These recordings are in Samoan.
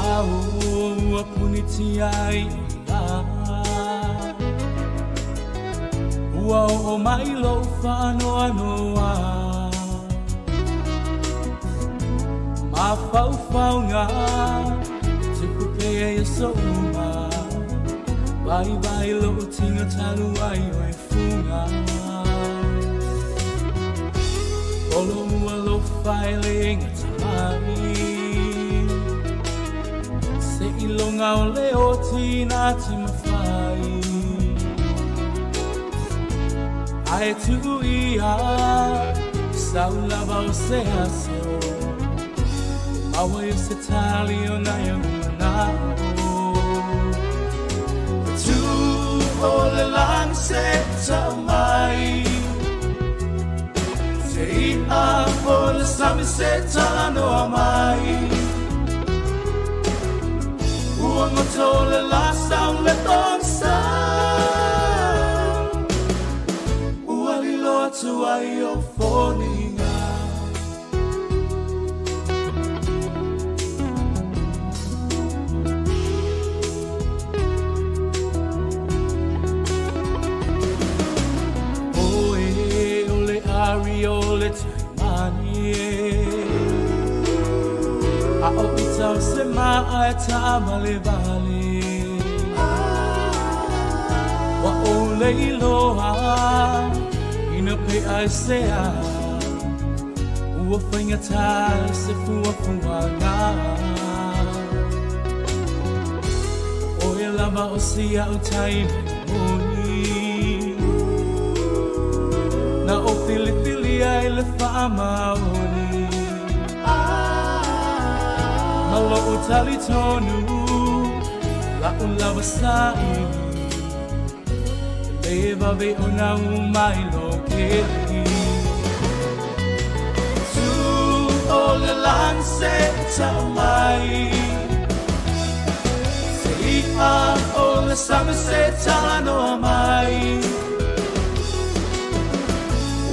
Ao ua punitia ai o le lā. Ua oo mai lou faanoanoa. Mafaufauga e tupu pea i aso uma. Vaivai lou tino talu ai o e fuga. O lou alofa e le gata mai. Seiloga o le oti na te mafai. Ae tuu ia sau lava o se aso e maua ai se tali ona i ou manao. Tu o le lani se tau mai. Te i'a o le sami se talanoa mai. Ua goto le la sau le pogisa. Ua lilo atu ai o foliga. Oe o le ari o le taimani e. A o ita o se maa e taavalevale. Ua ou leiloa ina pe'a e se a. Ua faigata se fuafuaga. O oe lava o si a'u taimi moni. Na ou filifilia i le faamaoni. Ma lo'u talitonu la'u lava saili. E le vave ona uma i lou keli. Tu o le lani se tau mai. Se i'a o le sami se talanoa mai.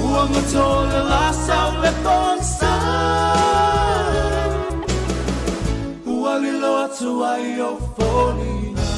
Ua goto le la sau le pogisa. Ua lilo atu ai o foliga.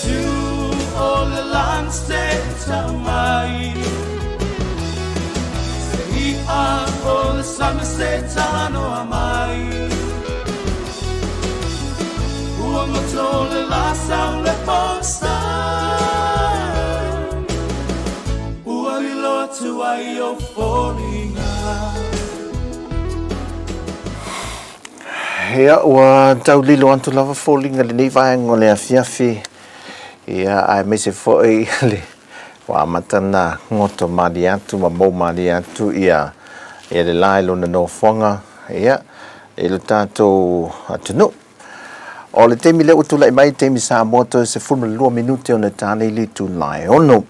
Tu o le lani se tau mai. Se i'a o le sami se talanoa mai. Ua goto le la sau le pogisa. Ua lilo atu ai o foliga. Ia, ua tau lilo atu lava foliga i lenei vaega o le afiafi, ia, aemaise foi le ua amata ona goto malie atu ma mou malie atu ia, ia le la i lona nofoaga, ia, i lo tatou atunuu. O le taimi lea ua tulai mai, taimi Samoa, toe 12 minute ona ta nei le itula e 6.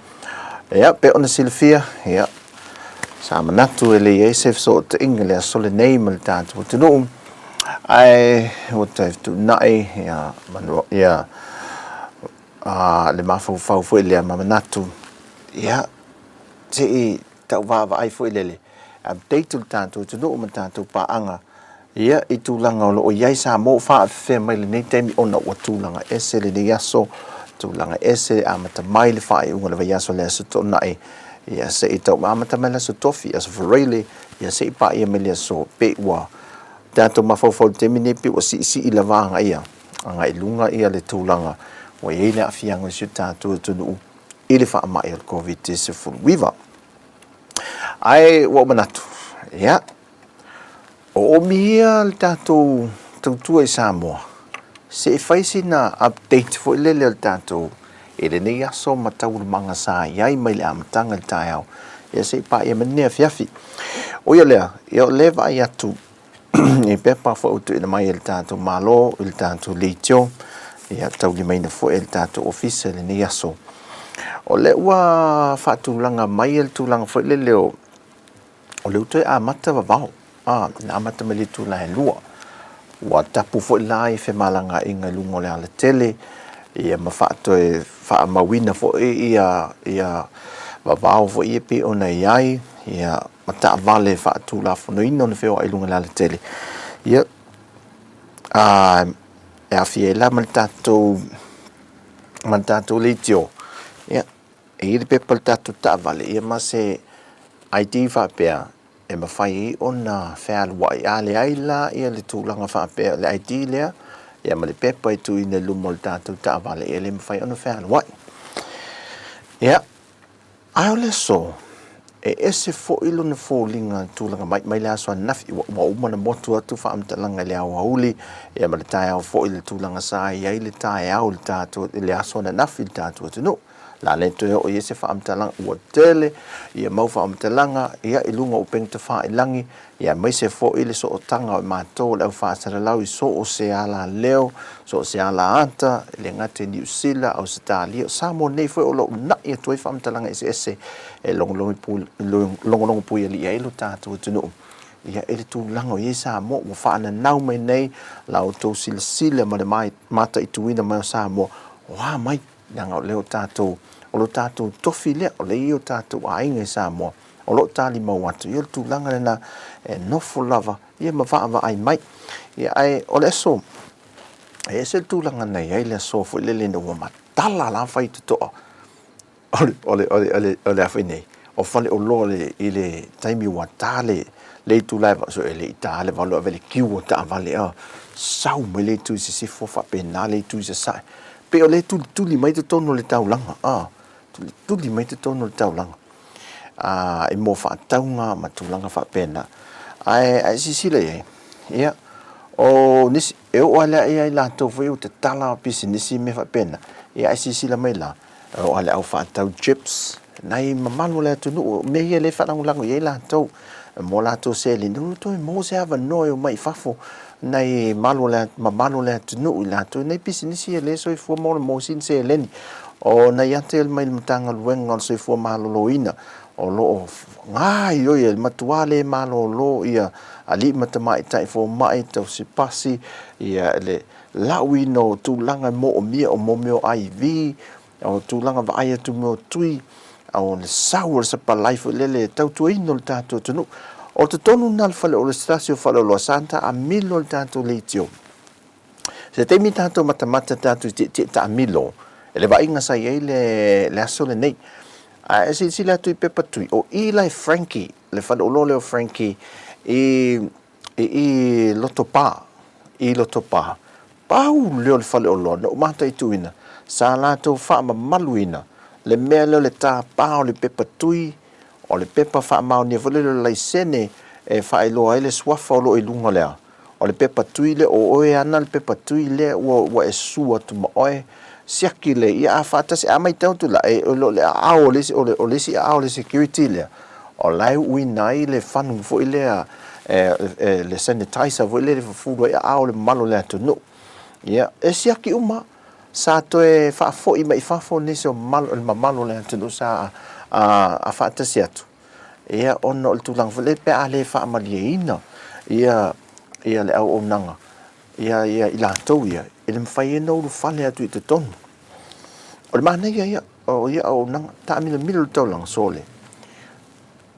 Ia, pei ona silafia, ia, sa manatu e le i ai se fesootaiga i le aso lenei ma le tatou atunuu, ae ua toe fetuunai, ia, manu, ia, a, le mafaufau foi lea ma manatu, ia, se i tau vaavaai foi lele, update o le tatou atunuu ma tatou paaga, ia, i tulaga o lo o i ai Samoa o faaafefea mai lenei taimi ona ua tulaga ese lenei aso, tulaga ese e amata mai le faaiuga o le vaiaso i le Aso Toonai, ia, se i tau amata mai le Aso Tofi, Aso Faraile, ia, se i paia mai le aso pei ua tatou mafaufau i le taimi nei pei ua siisii le vaga ia. agai i luga ia le tulaga ua i ai le aafiaga o si o tatou atunuu i le faamai o le Koviti-19. Ae ua ou manatu, ia, o oomi ia le tatou tautua i Samoa, se i fai sina update foi lele o le tatou i lenei aso ma taualumaga sa i ai mai le amataga i le taeao, ia se i paia mai lenei afiafi. Ui o lea, ia o lea e vaai atu i pepa foi ua tuuina mai e le tatou Malo i le tatou leitio, ia taulimaina foi e le tatou Ofisa i lenei aso. O lea ua faatulaga mai le tulaga foi lele o o lea ua toe amata vavao, a, na amata mai le itula e 2. Ua tapu foi la i femalagaaiga i luga o le alatele, ia ma faatoe faamauina foi ia, ia vavao foi ia pei ona i ai, ia ma taavale faatulafonoina ona feoai i luga o le alatele. Ia, a, e aafia ai la ma le tatou, ma le tatou leitio, ia, e i ai le pepa o le tatou taavale, ia ma se ID faapea e mafai ai ona fealuai. A leai la ia le tulaga faapea o le ID lea, ia ma le pepa e tuuina i luma o le tatou taavale, e le mafai ona fealuai. Ia, ae o le aso, e ese foi lona foliga i tulaga mai, mai le aso ananafi, ua, ua uma ona motu atu faamatalaga i le aoauli, ia ma le taeao foi i le tulaga sa i ai le taeao i le tatou, i le aso ananafi i le tatou atunuu. O le a le toe oo i ai se faamatalaga, ua tele ia mau faamatalaga ia i luga o upega tafailagi, ia aemaise foi le sootaga o matou o le au faasalalau i so o se alaleo, so o se alaata, e le gata i Niu Sila, Ausetalia, o Samoa nei foi o lo o uunai atu ai faamatalaga eseese e logologo puialii ai lo tatou atunuu. Ia, i le tulaga o i ai Samoa, ua faananau mai nei la outou silasila ma le mataituina mai o Samoa, o a mai? Leaga o lea o tatou, o lo tatou tofi lea, o lea e i ai o tatou aiga i Samoa, o lo o talimau atu, ia o le tulaga lena e nofo lava ia ma vaavaai mai. Ia ae o le aso, e ese le tulaga na i ai le aso foi lele ina ua matala la faitotoa o le, o le, o le, o le, o le a foi nei, o faleoloa le, i le taimi ua ta le, le itula e, so e le i ta le 8 ave le kiu o taavale a, sau mai le itu i sisifo faapena le itu i sasae. Pei o lea e tulituli mai totonu o le taulaga, a, tulituli mai totonu o le taulaga, a, i mo faatauga ma tulaga faapena. Ae, ae silasila i ai, ia, o nisi, e oo lava lea i ai latou foi ua tatala pisinisi ma mea faapena, ia ae silasila mai la, e oo lava i le au faatau chips, nai mamalu o le atunuu, o mea ia lea e faalagolago i ai latou mo latou seleni, ua toe maua se avanoa e omai i fafo nai malu o le, mamalu o le atunuu i latou nei pisinisi ia lea e soifua ma ola maua sina seleni. O nai ata ia mai le Matagaluega o le Soifua Maloloina o lo o gaoioi ai, matua le malolo ia alii ma tamaitai fomai, tausi pasi, ia le lauina o tulaga e moomia o mo mea o IV, o tulaga vaai atu mea o tui, o le sau o le sapalai foi lele e tautuaina o le tatou atunuu. O totonu lena o le fale, o le tasi o faleoloa sa taamilo le tatou leitio. Se taimi tatou matamata tatou i tietie taamilo, i le vaaiga sa i ai le, le aso lenei. A e silasila atu i pepa tui, o i la e Frankie, le faleoloa lea o Frankie, i i i Lotopa, i Lotopa, pau lea o le faleoloa na ou mataituina, sa latou faamamaluina le mea lea o le tapa o le pepa tui, o le pepa faamaonia foi lea o le laisene e faailoa ai le suafa o lo o i luga lea, o le pepa tui lea, o oe e ana le pepa tui lea ua, ua e susu atu ma oe, siaki le, ia a faatasi, a matau atu la, e, o le aao o le isi, o le, o le isi aao o le security lea, O la e uina ai le fanu foi lea, le sanitizer foi lea e fufulu ai aao o le mamalu o le atunuu. Ia, e siaki uma. Sa toe faafoi mai i fafo nisi o mamalu, le mamalu o le atunuu sa a faatasi atu, ia, ona o le tulaga foi lea pe a le faamalieina ia, ia le auaunaga, ia, ia i latou ia, e le mafai ai ona ulufale atu i totonu. O le manaia ia o ia auaunaga, taamilomilo le taulaga sole.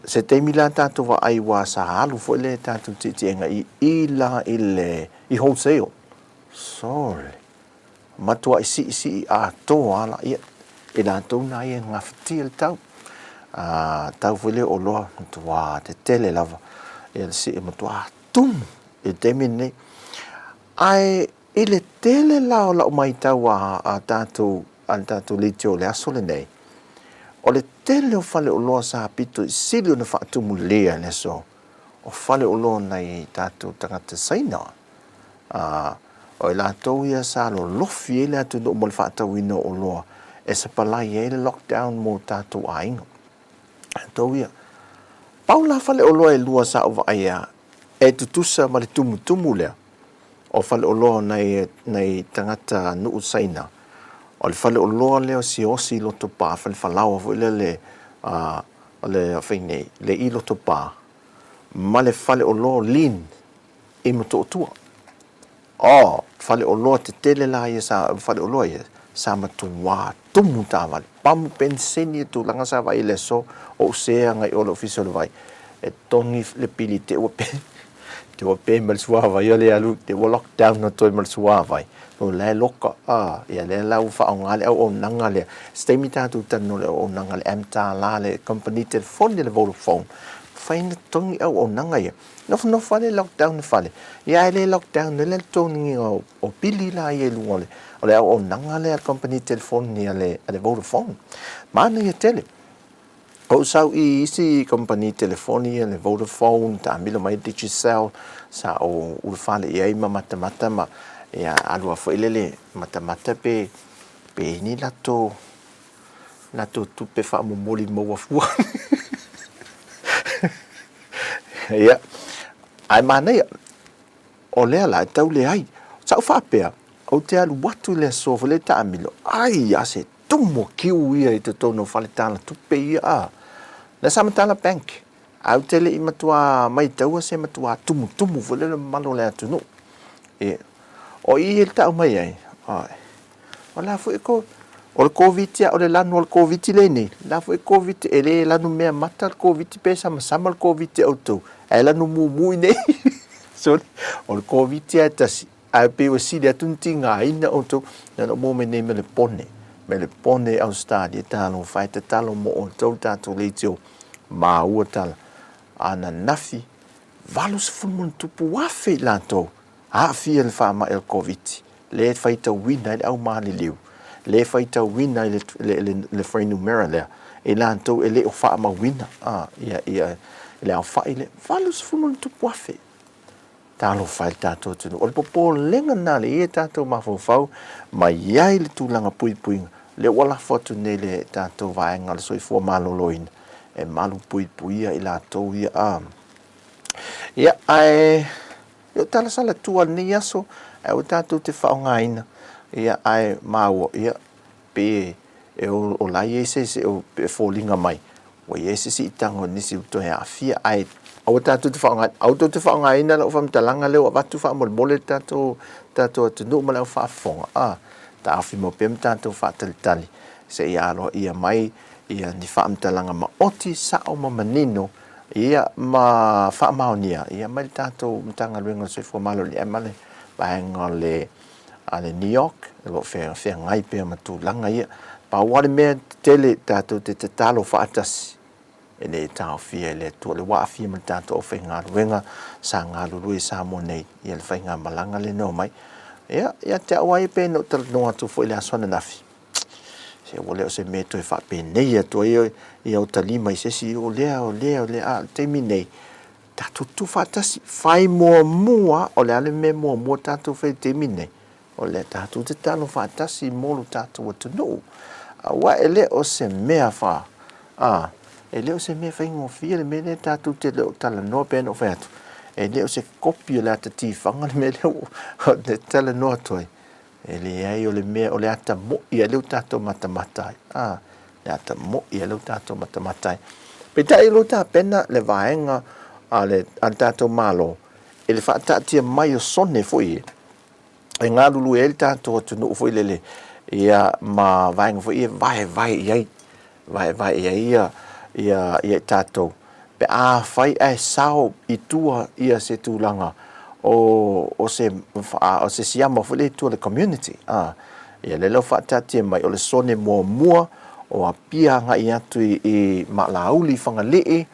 Se taimi la tatou vaai ua sa alu foi le tatou tietiega i i la i le i wholesale. Sole. Matuai siisii atoa la ia i latou na ia e gafatia le tau. A tau foi lea o oloa matua tetele lava ia le sii matua tumu i le taimi lenei. Ae I le tele la o lau matau a, a tatou, a le tatou leitio o le aso lenei, o le tele o faleoloa sa pito i sili ona faatumu lelei i le aso, o faleoloa nai tatou tagata Saina. A, o i latou ia sa lolofi ai le atunuu mo le faatauina o oloa e sapalai ai le lockdown mo tatou aiga. Latou ia. Pau la faleoloa e lua sa ou vaaia e tutusa ma le tumutumu lea, o faleoloa o nai, nai tagata nuu Saina, o le faleoloa lea o Siaosi i Lotopa, fale falaoa foi lea le, uh, le fai nei, le i Lotopa, ma le faleoloa o Lin i Motootua. Oh, faleoloa tetele la ia sa, faleoloa ia, sa matuā tumu taavale, pamu peniseni e tulaga sa vaai i le aso o ou sea agai i o le ofisa o le vai, e togi le pili te ua pe, te ua pe ma le suavai o le alu, te ua lockdown atu ai ma le suavai, o la e loka, ah, ia lea la ua faaaoga le auaunaga lea. Se taimi tatou talanoa i le auaunaga le MTALA, le kamupani telefoni a le Vodafone, mafai ona togi auaunaga ia. Nofonofo lava le lockdown i le fale, ia ae le lockdown ai la le totogiina o pili la ia i luga o le, o le auaunaga lea a le kamupani telefoni a le, a le Vodafone. Manaia tele. Ou sau i isi kamupani telefoni ia le Vodafone, taamilo mai Digicel, sa ou ulufale i ai ma matamata ma, ia alu lava foi lele matamata pe, pe i ai ni latou latou tupe faamomoli maua fua. Ia, ae manaia, o lea la e tau leai. Sa ou faapea, ou te alu atu i le aso foi lea e taamilo, ai a se tumu kiu ia i totonu o fale tala tupe ia a. Lea sa matala bank, ae ou te le i matua maitaua se matua tumutumu foi lea le mamalu o le atunuu. Ia, o i e tau mai ai, ai, O la foi ko, o le Koviti o le lanu o le Koviti lea nei, la foi Koviti, e le lanu mea mata le Koviti pe samasama le Koviti a outou, ae lanu mumu i nei. Sorry, o le Koviti lava e tasi, ae pei ua sili atu ona tigaina outou, na ona ou maua mai nei ma le pone, me le pone Ausetalia talofa e tatalo mo outou le tatou leitio, maua tala. Ananafi, 80,000+ i latou aafia i le faamai o le Koviti, lea e faitauina ai le au maliliu, lea e faitauina ai le fuainumera lea, i latou e le o faamauina le aofai lea, 80,000+. Talofa e le tatou atunuu. O le popolega lena lea e i ai tatou mafaufau ma i ai le tulaga puipuiga, lea ua lafo atu nei le tatou vaega o le soifua maloloina e malupuipuia i latou ia. Ia, ae i o tala salatua lenei aso, ae aua tatou te faaaogaina, ia, ae maua, ia, pei e o la e i ai se, se, e foliga mai, ua i ai se siitaga o nisi ua toe aafia, ae aua tatou te faaaogaina, aua tou te faaaogaina lau faamatalaga lea ua avatu faamolemole le tatou, tatou atunuu ma le au faafofoga, a, taofi mau pea ma tatou faatalitali seia aloaia mai ia ni faamatalaga maoti, sao ma manino Ia, ma faamaonia, ia, mai le tatou Matagaluega o le Soifua Maloloina ma le vaega o le, a le NEOC, o lo o feagai pea ma tulaga ia. Pau lava le mea tetele tatou te tatalo faatasi, e le taofia e le Atua le ua aafia ma le tatou aufaigaluega sa galulue i Samoa nei, ia le faigamalaga lea na omai. Ia, ia te au lava ia pei ona ou talanoa atu foi i le aso ananafi, Se ua le o se mea e toe faapenei atu ai ia ota lima i se isi, o lea, o lea, o lea, a o le taimi nei, tatou tutu faatasi, fai muamua, o le a le mea muamua tatou fai i le taimi nei? O lea tatou tatalo faatasi mo lo tatou atunuu. Aua e le o se mea fa, a, e le o se mea faigofie le mea lea tatou te le o talanoa pei ona ou fai atu, e le o se kopi o le ata tifaga le mea lea ua talanoa atu ai. E leai, o le mea, o le ata mo'i a lea ua tatou matamata ai. A, le ata mo'i a lea ua tatou matamata ai. Peitai, o lo o tapena le vaega a le, a le tatou Malo i le faataatia mai o sone foi e, e galulue ai le tatou atunuu foi lele, ia, ma vaega foi ia e vaevae i ai, vaevae i ai ia, ia, ia i tatou, pe afai ae sao i tua ia se tulaga o, o se, o se siama foi lea i tua o le community, a, ia lea la ua faataatia mai, o le sone muamua o Apia agai atu i, i Maalauli i Fagalii,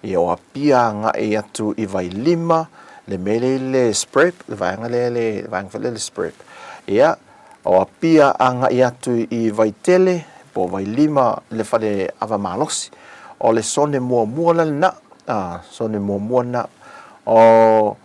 ia o Apia agai atu i Vailima, Le mea lea i le SPREP, le vaega lea le vaega foi lea le SPREP. Ia, o Apia agai atu i Vaitele po o Vailima i le fale ava malosi. O le sone muamua la lena, a, sone muamua lena. O,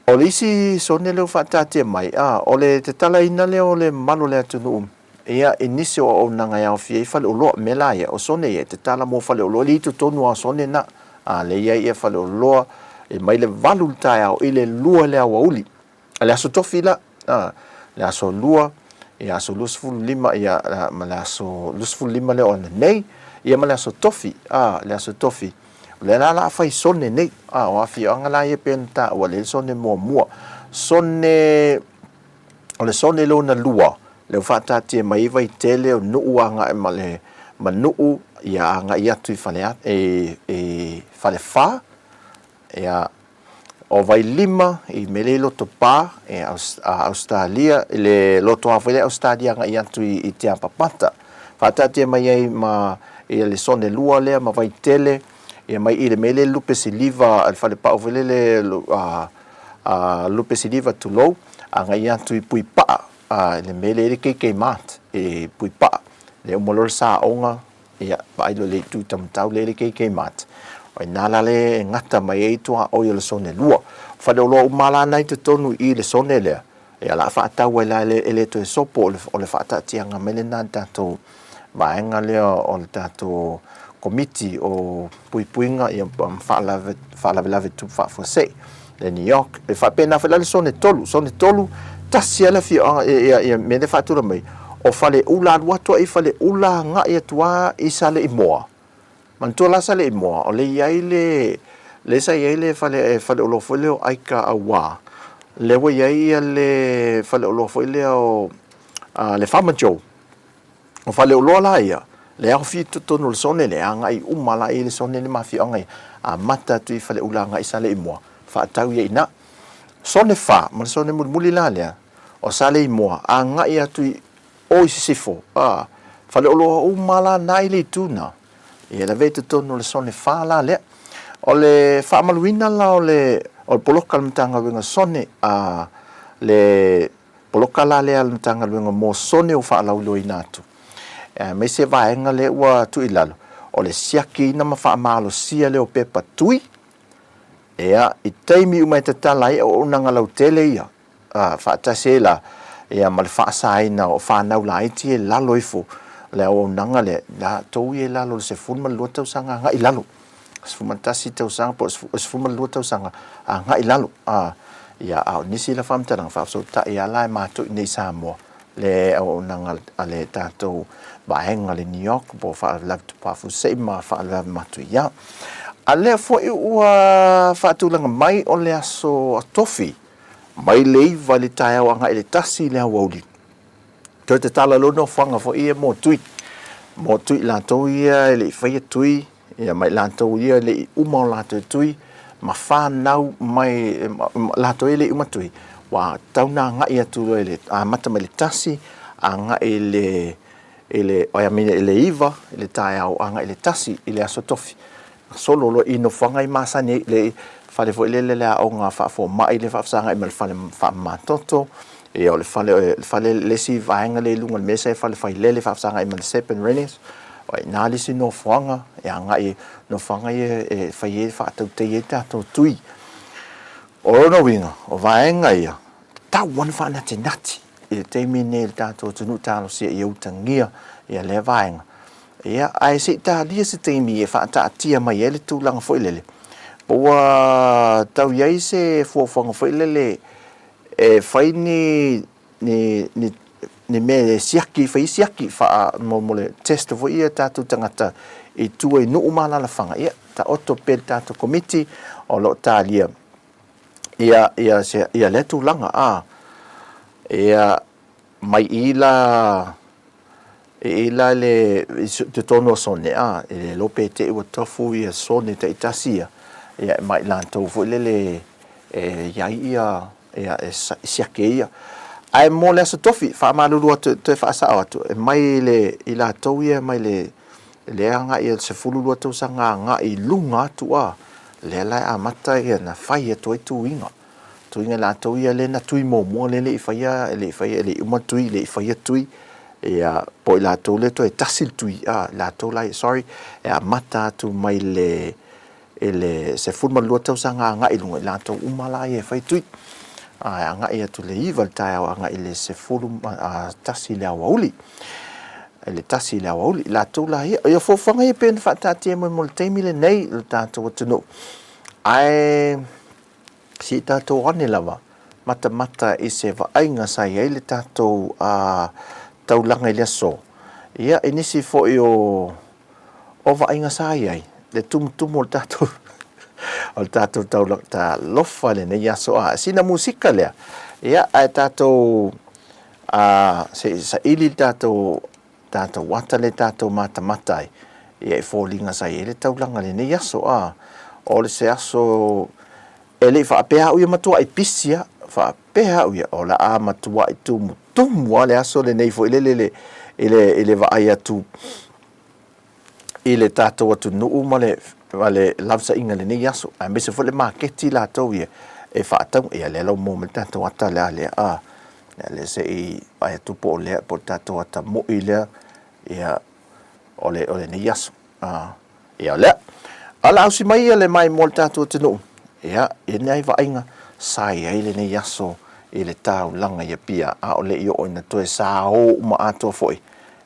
o le isi sone lea ua faataatia mai, a, o le tatalaina lea o le mamalu o le atunuu, ia, i nisi o auaunaga e aofia ai faleoloa. O mea la ia, o sone ia e tatala mo faleoloa, e le i totonu lava o sone na. A, lea e i ai ia faleoloa, e mai le 8 i le taeao i le 2 i le aoauli. O le aso tofi la, a, le aso lua, ia aso 25, ia, ma le aso 25 lea o ananei, ia ma le aso tofi, a, le aso tofi. O lea la o le a fai sone nei, a, o afioaga la ia e pei ona taua, lea le sone muamua. Sone, o le sone lona lua, lea ua faataatia mai ai Vaitele, o Nuu agai ma le, ma Nuu, ia agai atu i Faleata, i, i Falefa, ia, O Vailima i mea lea i Lotopa, e Ausetalia, i le lotoa foi lea Ausetalia agai atu i Tiapapata. Faataatia mai ai ma ia le sone lua lea ma Vaitele, ia mai i le mea lea lupe siliva, le falepau foi lele lupe siliva tulou, agai atu i Puipaa, i le mea lea i le KK Mart i Puipaa. Lea uma loa le saoga, Ia, vaai loa i le itu taumatau lea i le KK Mart. O i ina la lea e gata mai ai tuaoi o le sone lua. O faleoloa uma la na i totonu i le sone lea, ia o le a faatau ai la e le toe sopo o le faataatiaga mai lena i le tatou vaega lea o le tatou Komiti o Puipuiga ia ma Faalavelave Tupu Faafuasei le NEOC. E faapena foi la le sone tolu. Sone tolu, tasi lava le afioaga, ia, ia, mea lea e faatula mai, o Faleula, alu atu ai i Faleula agai atu lava i Saleimoa. Manatua la Saleimoa, o lea e i ai le, lea sa i ai le fale, faleoloa foi lea o Aika Auā, lea ua i ai le faleoloa foi lea o le Farmer Joe. O faleoloa la ia, le aofia i totonu o le sone lea, e agai uma la i le sone lea ma afioaga ia, amata atu i Faleula agai i Saleimoa, faatau ia i ina. Sone fa, ma le sone mulimuli la lea, o Saleimoa, agai atu i o i sisifo, a, faleoloa uma la na i le itu na, ia lavea i totonu o le sone fa la lea. O le faamaluina la o le, o le poloka a le Matagaluega Sone, a, le Poloka la lea a le Matagaluega mo sone ua faalauiloaina atu, aemaise vaega lea ua tuu i lalo, o le siakiina ma faamalosia lea o pepa tui, ea, i taimi uma e tatala ai auaunaga lautele ia, faatasi ai la, ia ma le faasaina o fanau laiti ia i lalo ifo o le auaunaga lea, latou ia i lalo o le 12 tausaga agai i lalo. 11 tausaga po o le 12 tausaga agai i lalo. Ia, a o nisi la faamatalaga, faafesootai lava la e matou i inei i Samoa le auaunaga a le tatou vaega le NEOC po o Faalavelave Tupu Faafuasei ma Faalavelave Matuia. A lea foi ua faatulaga mai o le aso Tofi mai le 9 i le taeao agai i le 1 i le aoauli, Toe tatala loa nofoaga foi ia mo tui, mo tui latou ia e le i faia tui, ia ma i latou ia e le i uma o latou tui, ma fanau mai latou ia e le i uma tui, ua tatau ona agai atu loa i le amata mai le 1 agai i le i le I mean i le 9 i le taeao agai i le 1 i le aso Tofi. Solo loa i nofoaga i masani ai, le fale foi lele le aoga faafomai le faafesagai ma le fale faamamatoto, ia o le fale, le fale le isi vaega lea i luga o le mesa e fale failele faafesagai ma le Serpent Rennies, o i ina le isi nofoaga e agai i nofoaga ia e fai ai e faatautaia ai tatou tui. O lona uiga, o vaega ia, tatau lava ona faanatinati i le taimi lenei i le tatou atunuu talosia ia utagia ia lea vaega. Ia, ae se i talia se taimi e faataatia mai ai le tulaga foi lele, po ua tau i ai se fuafuaga foi lele e fai ni, ni, ni, ni mea e siaki, fai siaki faa, mo, mo le test foi ia tatou tagata i tua i nuu ma alaalafaga. Ia, taoto pea le tatou komiti o lo o talia ia, ia, se, ia lea tulaga. A, ia, mai i la, i la le, i totonu o sone, a, e le iloa pe te i ua tofu ia sone taitasi ia, ia ma i latou foi lele e i ai ia, ia e siaki ai ia. Ae mo le Aso Tofi, faamalulu atu, toe faasao atu, e mai le, i latou ia mai le, le agai i le 12 tausaga agai i luga atu, a, Lea la e amata ia na fai atu ai tuiga. Tuiga latou ia lea na tui muamua lea e le i faia, e le i faia, e le i uma le tui, e le i faia tui. Ia, po o i latou lea toe tasi le tui, a, latou la ia, sorry, e amata atu mai le, i le 12 tausaga agai i luga, i latou uma la ia e fai tui. A, e agai atu i le 9 i le taeao agai i le 11 i le aoauli. I le 1 i le aoauli. I latou la ia, ia fuafuaga ia pei ona faataatia mai mo le taimi lenei i le tatou atunuu. Ae se i tatou ane lava matamata i se vaaiga sa i ai le tatou taulaga i le aso. Ia, i nisi foi o o vaaiga sa i ai le tumutumu o le tatou o le tatou taulaga. Talofa i lenei aso, a sina musika lea, ia, ae tatou se i saili le tatou tatou ata lea tatou matamata ai, ia, i foliga sa i ai le taulaga i lenei aso. A o le se aso e le i faapea au ia matuai pisi a faapea au ia o le a matuai tumutumu lava le aso lenei foi lele le i le i le vaai atu i le tatou atunuu ma le ma le lavesaiga i lenei aso, aemaise foi le maketi latou ia e faatau. Ia lea la ua maua mai le tatou ata lea lea a lea se i vaai atu po o lea po o le tatou ata moi lea ia o le o lenei aso. A ia o lea a la ausi mai ia le maimoa le tatou atunuu ia e ni ai vaaiga sa i ai lenei aso i le taulaga i Apia, a o le i oo ina toe sa o uma atoa foi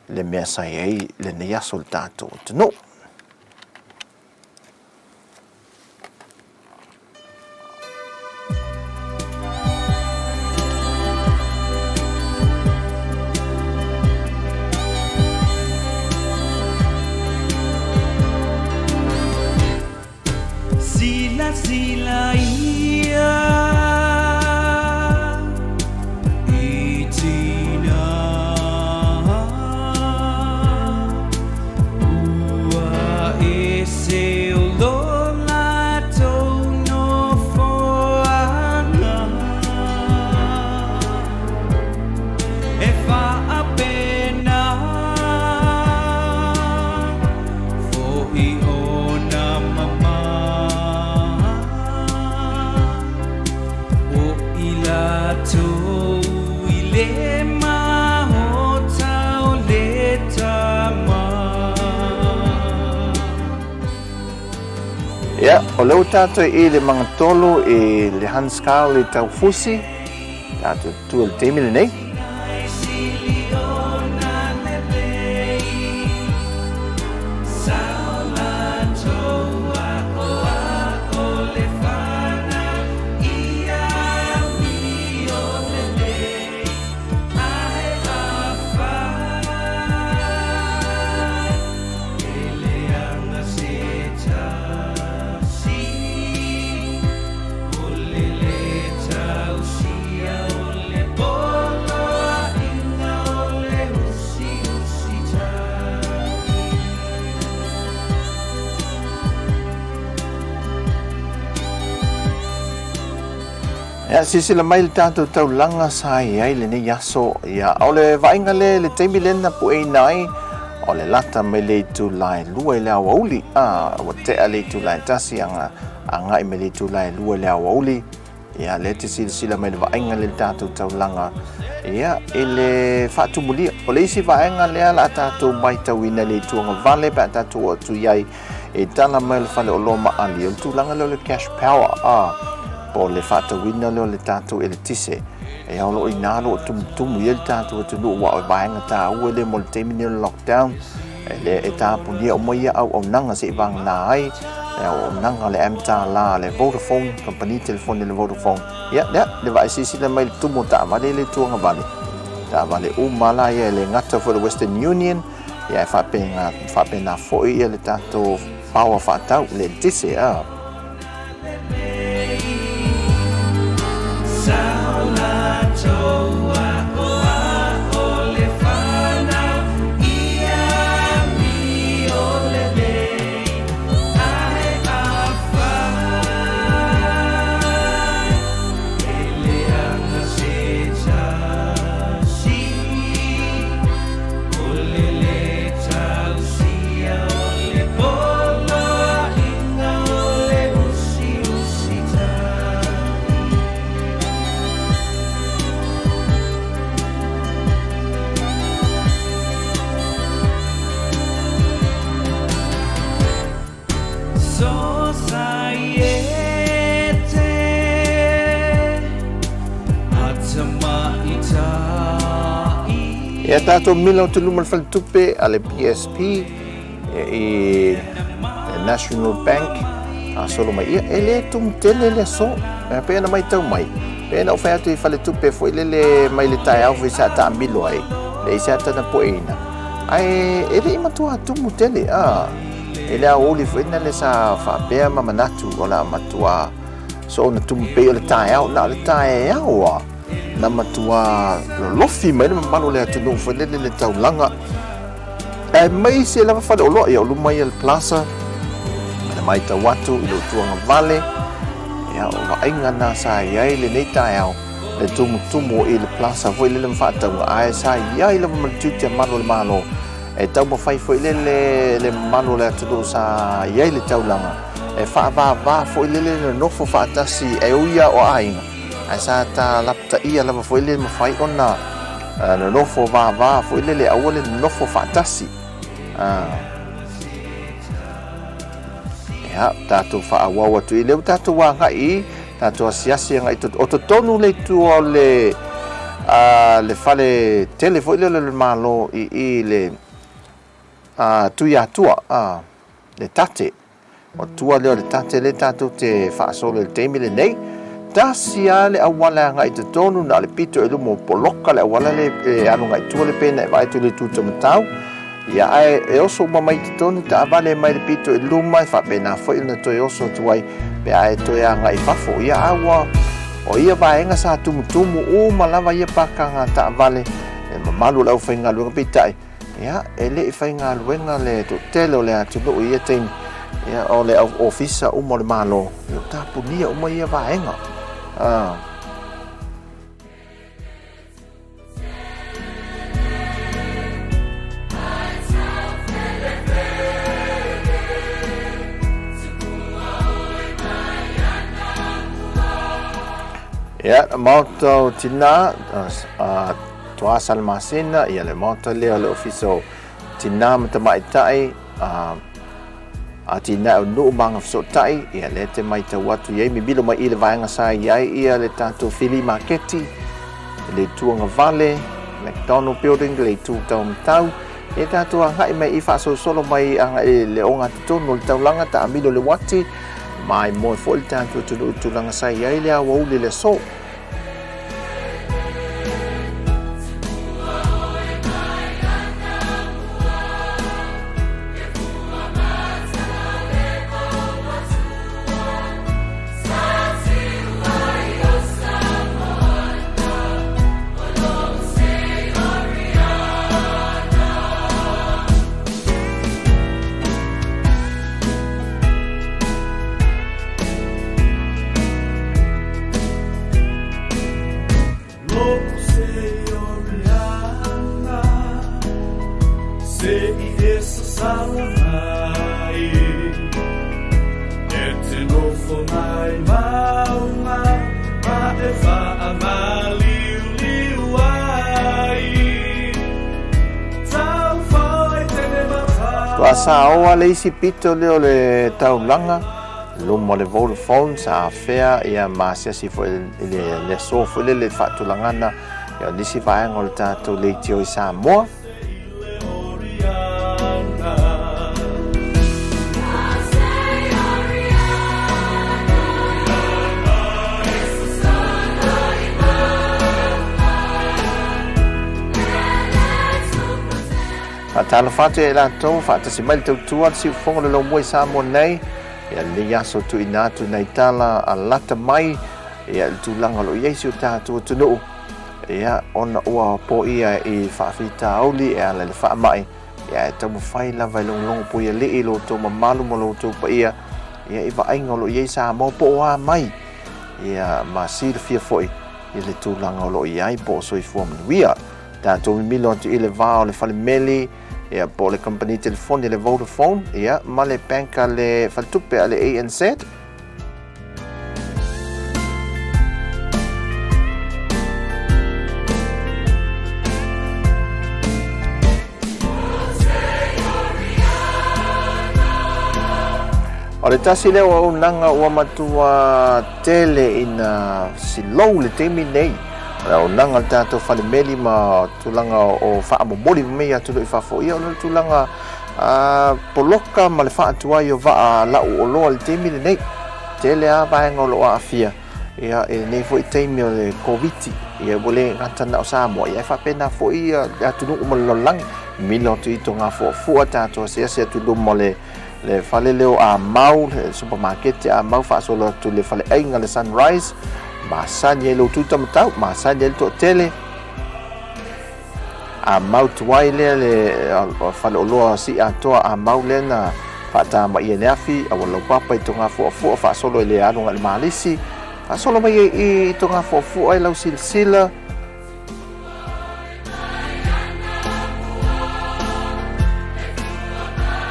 le mea sa i ai lenei aso i le tatou atunuu. Silasila ia i tina Ua ese o lo latou nofoaga E faapena Fo'i ona mama O i latou i le maota o le tama. Ia, o lea ua tatou i le magatolu i le Hans Carl i Taufusi, tatou tu i le taimi lenei. Ia, silasila mai le tatou taulaga sa i ai lenei aso. Ia, o le vaaiga lea i le taimi lea na pueina ai, o le lata mai le itula e 2 i le aoauli. A, ua tea le itula e 1, aga, agai mai le itula e 2 i le aoauli. Ia, lea te silasila mai le vaaiga lea i le tatou taulaga, ia, i le faatumulia. O le isi vaega lea la tatou matauina i le itu agavale pe a tatou oo atu i ai e tala mai o le fale oloa ma ali, o le tulaga lea o le cash power, a, po o le faatauina lea o le tatou eletise. Ia, o lo o i ina lo o tumutumu i ai le tatou atunuu, aua o le vaega taua lea mo le taimi nei o le lockdown. E le e tapunia uma ia auaunaga se i vagana ai le auaunaga le MTL, le Vodafone, kamupani telefoni le Vodafone. Ia, lea, le vaai silasila mai le tumu o taavale i le itu agavale. Taavale uma la ia e le gata foi le Western Union, ia e faapena, faapena foi ia le tatou power faatau, le eletise, a. Ia tatou mila o te luma le faletupe a le BSP i le National Bank a solo mai ia e le tumu tele le aso e pei ona matau mai pei ona ou fai atu i faletupe foi lele mai le taeao foi sa taamilo ai leai se ata na poeina ae e le i matua tumu tele a e le aoauli foi na le sa faapea ma manatu o le a matua soona tumu pei o le taeao na o le taeao a na matua lolofi mai le mamalu o le atunuu foi lele le taulaga Aemaise lava faleoloa ia o luma ia le plaza le maitau atu i lou tuagavale ia o vaaiga na sa i ai lenei taeao le tumutumu i le plaza foi lele ma faatauga ae sa i ai lava ma le tiute a malu o le Malo e taumafai foi lele le mamalu o le atunuu sa i ai le taulaga e faavavā foi lele le nofo faatasi e ui lava o aiga ae sa talapataia lava foi le mafai ona nonofo vava foi lele aua le nonofo faatasi. Ia, tatou faaauau atu i lea ua tatou agai i tatou asiasi agai i o totonu le itu o le le fale tele foi lele o le Malo i i le Tuiatua, le Tate. O tua lea o le tate lea tatou te faasolo i le taimi lenei. Tasi lava le auala e agai i totonu, na o le pito i luma ua poloka le auala lea e alu agai i tua le pena e vaai atu i le itu taumatau. Ia, ae e oso uma mai i totonu taavale mai le pito i luma, e faapena foi ona toe oso atu ai pe a e toe agai i fafo. Ia, a ua, o ia vaega sa tumutumu uma lava ia pakaga taavale, e mamalu o le aufaigaluega, peitai, Ia, e le i faigaluega le toatele o le atunuu i ia taimi, ia, o le au ofisa uma o le Malo, ia, ua tapunia uma ia vaega. Ah. Ia, Maota o Tinā, Toa Salamasina, ia le maota lea o le Ofisa o Tinā ma Tamaitai, a atinae o nuu ma agafesootai, ia lea te maitau atu i ai, mimilo mai i le vaega sa i ai ia le tatou fili maketi, le itu agavale, McDonald Building, le itu taumatau, ia tatou agai mai i faasolosolo mai agai i le ogatotonu o le taulaga, taamilo le uati, maimoe foi le tatou atunuu i tulaga sa i ai le aoauli i le aso. Tuasaoa le isi pito lea o le taulaga luma o le Vodafone sa afea ia ma asiasi foi i le aso foi lele i le faatulagana ia o nisi vaega o le tatou leitio i Samoa. Faatalofa atu ia i latou, faatasi mai le tautua le siufofoga o le lomua i Samoa nei. Ia lenei aso tuuina atu nai tala a lata mai ia le tulaga o lo o i ai si o tatou atunuu ia ona ua poia i faafitauli e ala i le faamai ia e taumafai lava e logologo puialii lo outou mamalu ma lo outou paia ia i vaaiga o lo o i ai Samoa po o a mai ia ma silafia foi i le tulaga o lo o i ai po o soifua manuia. Tatou mimilo atu i le va o le falemeli ia po o le kamupani telefoni le Vodafone ia ma le bank a le faletupe a le ANZ. O le O le tasi lea o auaunaga ua matua tele ina silou i le taimi nei, o le auaunaga a le tatou fale meli ma tulaga o faamomoli mai atunuu i fafo, ia ona o le tulaga poloka ma le faatuai o vaa lau oloa i le taimi lenei. Tele lava vaega o lo o aafia ia, i lenei foi taimi o le Koviti. Ia, ua le gata na o Samoa, ia, ae faapena foi ia, atunuu ma le lalolagi. Milo atu i Togafuafua, tatou asiasi atu i luma o le le fale lea o Amau, le supamakete Amau faasolo atu i le faleaiga le Sunrise, masani ai lou tutamatau, masani ai le toatele. Amau tuai lea le faleoloa si'atoa Amau lea na faatamai e le afi, auala laupapa i Togafuafua faasolo i le alu agai i le Malisi, faasolo mai ai i Togafuafua i lau silasila.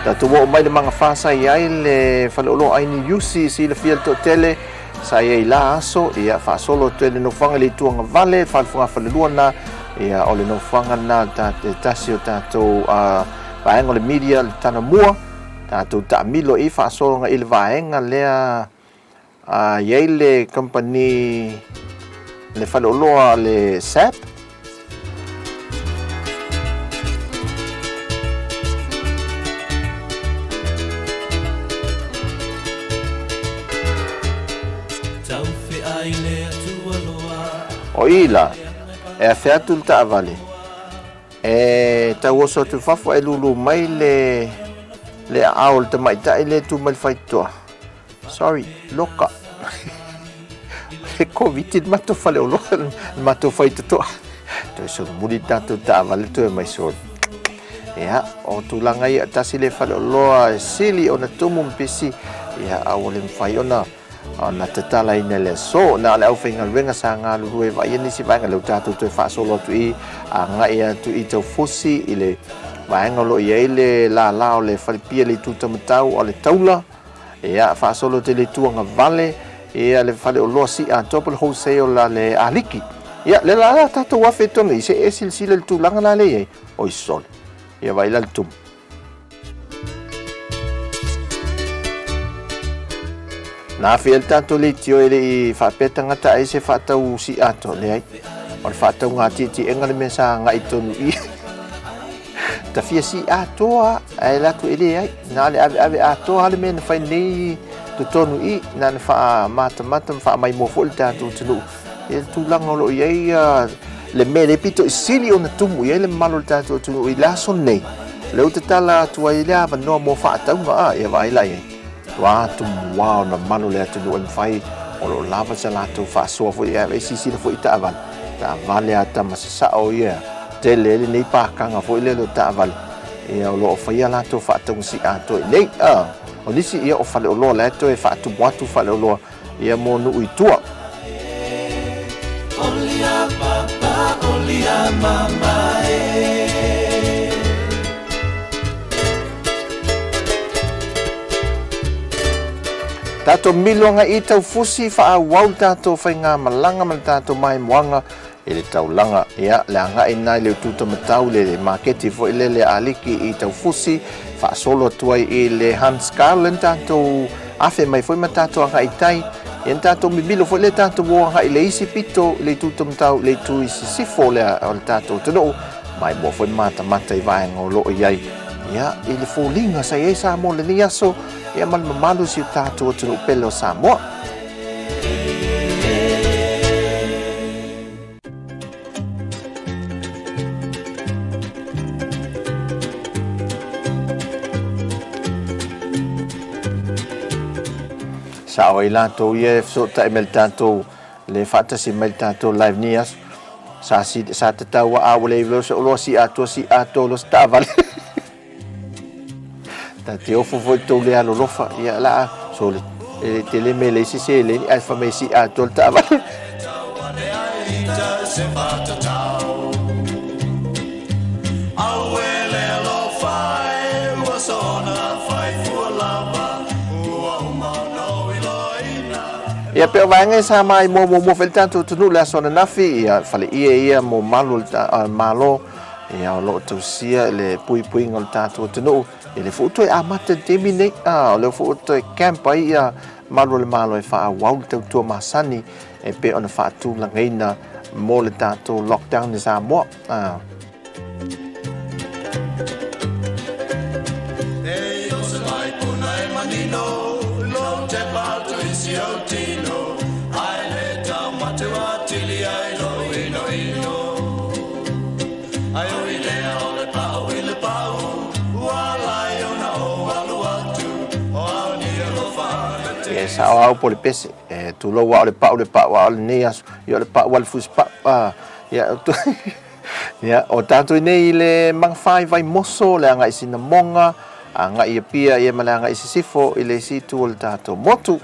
Tatou oo mai le magafa sa i ai le faleoloa Aini Iusi i silafia le toatele sa i ai i la aso, ia faasolo atu ai le nofoaga i le Itu Agavale, le fogafalelua lena, ia o le nofoaga lena le tasi o tatou vaega o le media le Talomua, tatou taamilo i faasologa i le vaega lea A i ai le kamupani le faleoloa a le SAP. O i la, e afe atu le taavale, e tauoso atu i fafo ae lulu mai le le aao o le tamaitai lea e tu mai le faitotoa. Sorry, loka. Le Koviti le matou faleoloa, le matou faitotoa. Toe solomuli le tatou taavale toe mai soli. Ia, o tulaga ia, tasi le faleoloa e sili ona tumu ma pisi, ia, a ua le mafai ona ona tatalaina i le aso. Na o le aufaigaluega sa galulue e vaaia nisi vaega, lea ua tatou toe faasolo atu i agai atu i Taufusi i le vaega o lo o i ai le lala o le falepia i le itu Tamatau o le taula. Ia, faasolo tele i Tuagavale, ia le faleoloa sii atoa po o le wholesale a le Aliki. Ia, le la la tatou afe tonu i se e silasila i le tulaga la lea i ai. Oi sole. Ia vaai la le tumu. Na afe ai le tatou leitio e le i faapea tagata ai se faatau sii atoa, leai. O le faatauga tietiega le mea sa agai tonu i. Ta fia sii atoa ae alu atu e leai. Na o le aveave atoa lava le mea na fai nei totonu i, na ona faamatamata ma faamaimoa foi le tatou atunuu i le tulaga o lo o i ai le mea lea pito i sili ona tumu i ai le mamalu o le tatou atunuu i le aso lenei. O lea ua tatala atu ai le avanoa mo faatauga, a, ia vaai la i ai. Ua tumu lava ona mamalu o le atunuu e mafai o lo o lava sa latou faasoa foi e silasila foi i taavale, taavale a tama sasao ia, tele ai lenei pakaga foi lea o taavale. Ia o lo o faia latou faatauga atoa i nei. A, o nisi ia o faleoloa la e toe faatumu atu faleoloa ia mo nuu i tua. Tatou milo agai i Taufusi, faaauau le tatou faigamalaga ma le tatou maimoaga i le taulaga. Ia, le agai lena i le Utuutamatau, le maketi foi lele a Aliki i Taufusi, faasolo atu ai i le Hans Garland, tatou afe mai foi ma tatou agai i tai. Ia, na tatou mimilo foi lea tatou o agai i le isi pito, i le Utuutamatau, i le itu i sisifo lea o le tatou atunuu, maimoa foi matamata i vaega o lo o i ai. Ia, i le foliga sa i ai Samoa i lenei aso, ia ma le mamalu o si o tatou atunuu pele o Samoa. Sao ai latou ia e fesootai mai le tatou le faatasi mai le tatou live nei aso. Sa si sa tatau a ua le iloa se oloa si atoa si atoa lo se taavale. Ta te ofo foi tou le alolofa, ia la so le e tele me le isi seleni ae fai mai si atoa le taavale. Ia pei o vaega ia sa maimoa muamua foi le tatou atunuu i le aso ananafi, ia faleie ia mo malu o le Malo. Ia, o lo o tausia le puipuiga o le tatou atunuu. Ia lea foi ua toe amata i le taimi nei, a, o lea foi ua toe camp ai ia malu o le Malo e faaauau le tautua masani e pei ona faatulagaina mo le tatou lockdown i Samoa. A. E sao au po le pese, e tulou a o le pau le pau a o lenei aso, ia o le pau a le fusipau. A, ia, ia, o tatou nei i le Magafa i Vaimoso, le agai i Sinamoga, agai i Apia ia ma le agai i Sisifo i le isi itu o le tatou motu.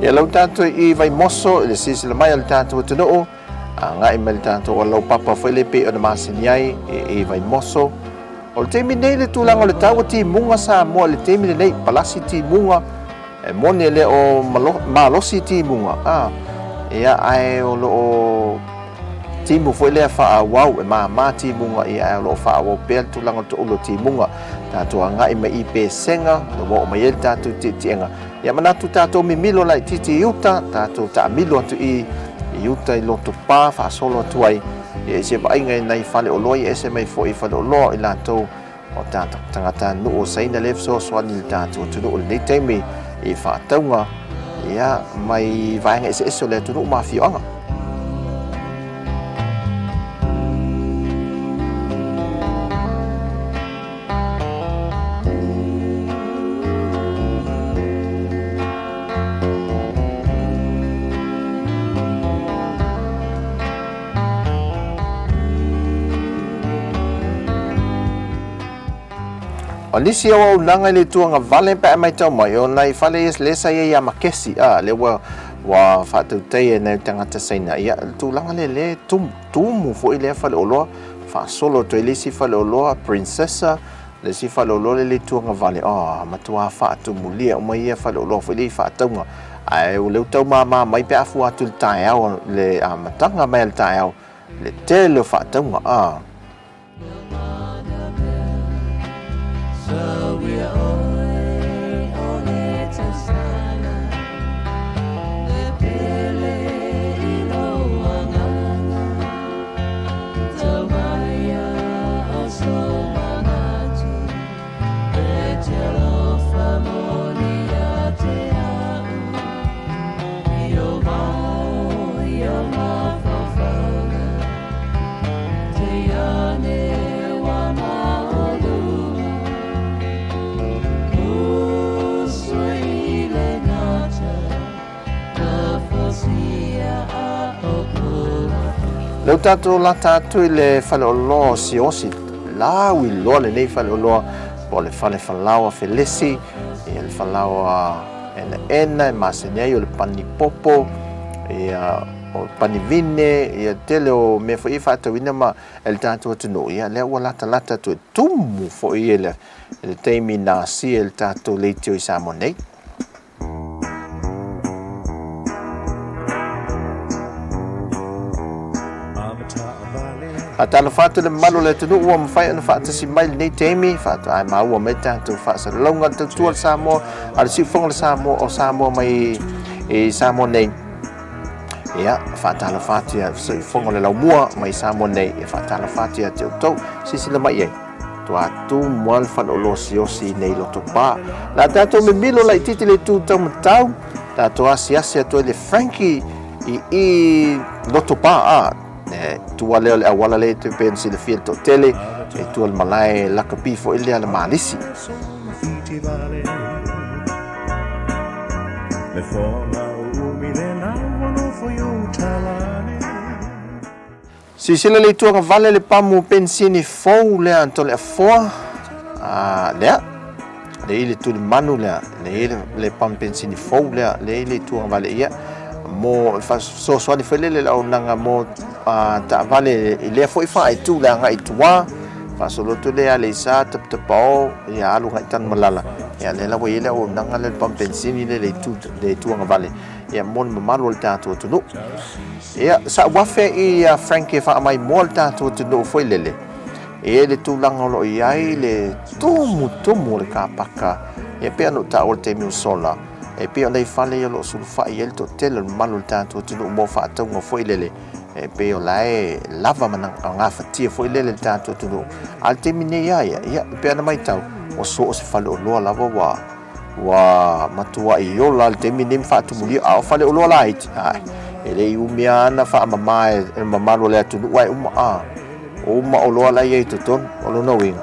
Ia lau tatou i Vaimoso i le silasila mai a le tatou atunuu, agai mai le tatou alaupapa foi le pei ona masani ai i Vaimoso. O le taimi nei le tulaga o le tau ua timuga Samoa i le taimi lenei, palasi timuga, e moni e le o malosi timuga, a, ia ae o lo o timu foi lea faaauau, e māmā timuga, ia ae o lo o faaauau pea le tulaga o le toulu o timuga. Tatou agai mai i Pesega, ua oo mai ai le tatou tietiega. Ia manatu tatou mimilo laitiiti i uta, tatou taamilo atu i i uta i Lotopa, faasolo atu ai, ia i se vaaiga i nai faleoloa ia ese mai foi i faleoloa o i latou o tatou tagatanuu o Saina lea e fesoasoani i le tatou atunuu i lenei taimi i faatauga ia mai vaega eseese o le atunuu ma afioaga. O nisi auaunaga i le tuagavale pe a matau mai, o nai fale ia lea sa i ai ia Makesi, a, lea ua, ua faatautaia e nai tagata Saina, ia, le tulaga lea, lea e tumu, tumu foi lea faleoloa, faasolo atu ai le isi faleoloa, Princessa, le isi faleoloa lea i le tuagavale, oh, matua faatumulia uma ia faleoloa foi lea i faatauga, ae o lea ua tau māmā mai pe a fua atu i le taeao, le amataga mai o le taeao, le tele o faatauga, a. Lea ua tatou lata atu i le faleoloa o Siaosi, lauiloa lenei faleoloa po o le fale falaoa felesi, ia le falaoa enaena e masani ai o le pani popo, ia o le pani vine, ia tele o mea foi e faatauina ma e le tatou atunuu, ia lea ua latalata atu e tumu foi i le taimi na asia e le tatou leitio i Samoa nei. Faatalofa atu le mamalu o le atunuu ua mafai ona faatasi mai lenei taimi, faatoa maua mai tatou faasalalauga le tautua le Samoa, a le siufofoga le Samoa o Samoa mai i Samoa nei. Ia, faatalofa atu ia siufofoga o le laumua mai Samoa nei, ia faatalofa atu ia te outou, silasila mai i ai. Tua tumu lava le faleoloa osiosi i nei Lotopa. O le a tatou mimilo laitiiti le itu taumatau, tatou asiasi atu ai le Frankie i i Lotopa a. E tua lea o le auala lea e pei ona silafia e le toatele, e tua le malae lakapi foi lea a le Malisi. Silasila le itu agavale le pamu penisini fou lea a Toleafoa, a lea, lea i le tulimanu lea, lea i le pamu penisini fou lea, lea i le itu agavale ia, mo fesoasoani foi lele le auaunaga mo taavale i lea foi faaitu le agai i tua, faasolo atu lea Aleisa, Tapatapao, ia alu agai Tanumalala, ia lea la ua i ai le auaunaga lea le pamu penisini lea i le itu, le itu agavale, ia mo le mamalu o le tatou atunuu. Ia, sa ou afe i a Frank e faamaimoa le tatou atunuu foi lele, e i ai le tulaga o lo o i ai le tumutumu o le kapaka, ia pei ona ou taua i le taimi ua sola, e pei o nai fale ia o lo o sulufai i ai le toatele o le mamalu o le tatou atunuu mo faatauga foi lele, e pei o la e lava ma gafatia foi lele le tatou atunuu. A o le taimi nei lava ia, ia, e pei ona matau, ua so o se faleoloa lava ua Ua matuai ola le taimi lenei ma faatumulia, a o faleoloa laiti, ae, e le i umi lava ona faamama e le mamalu o le atunuu ae uma, a, uma oloa la e i ai i totonu. O lona uiga,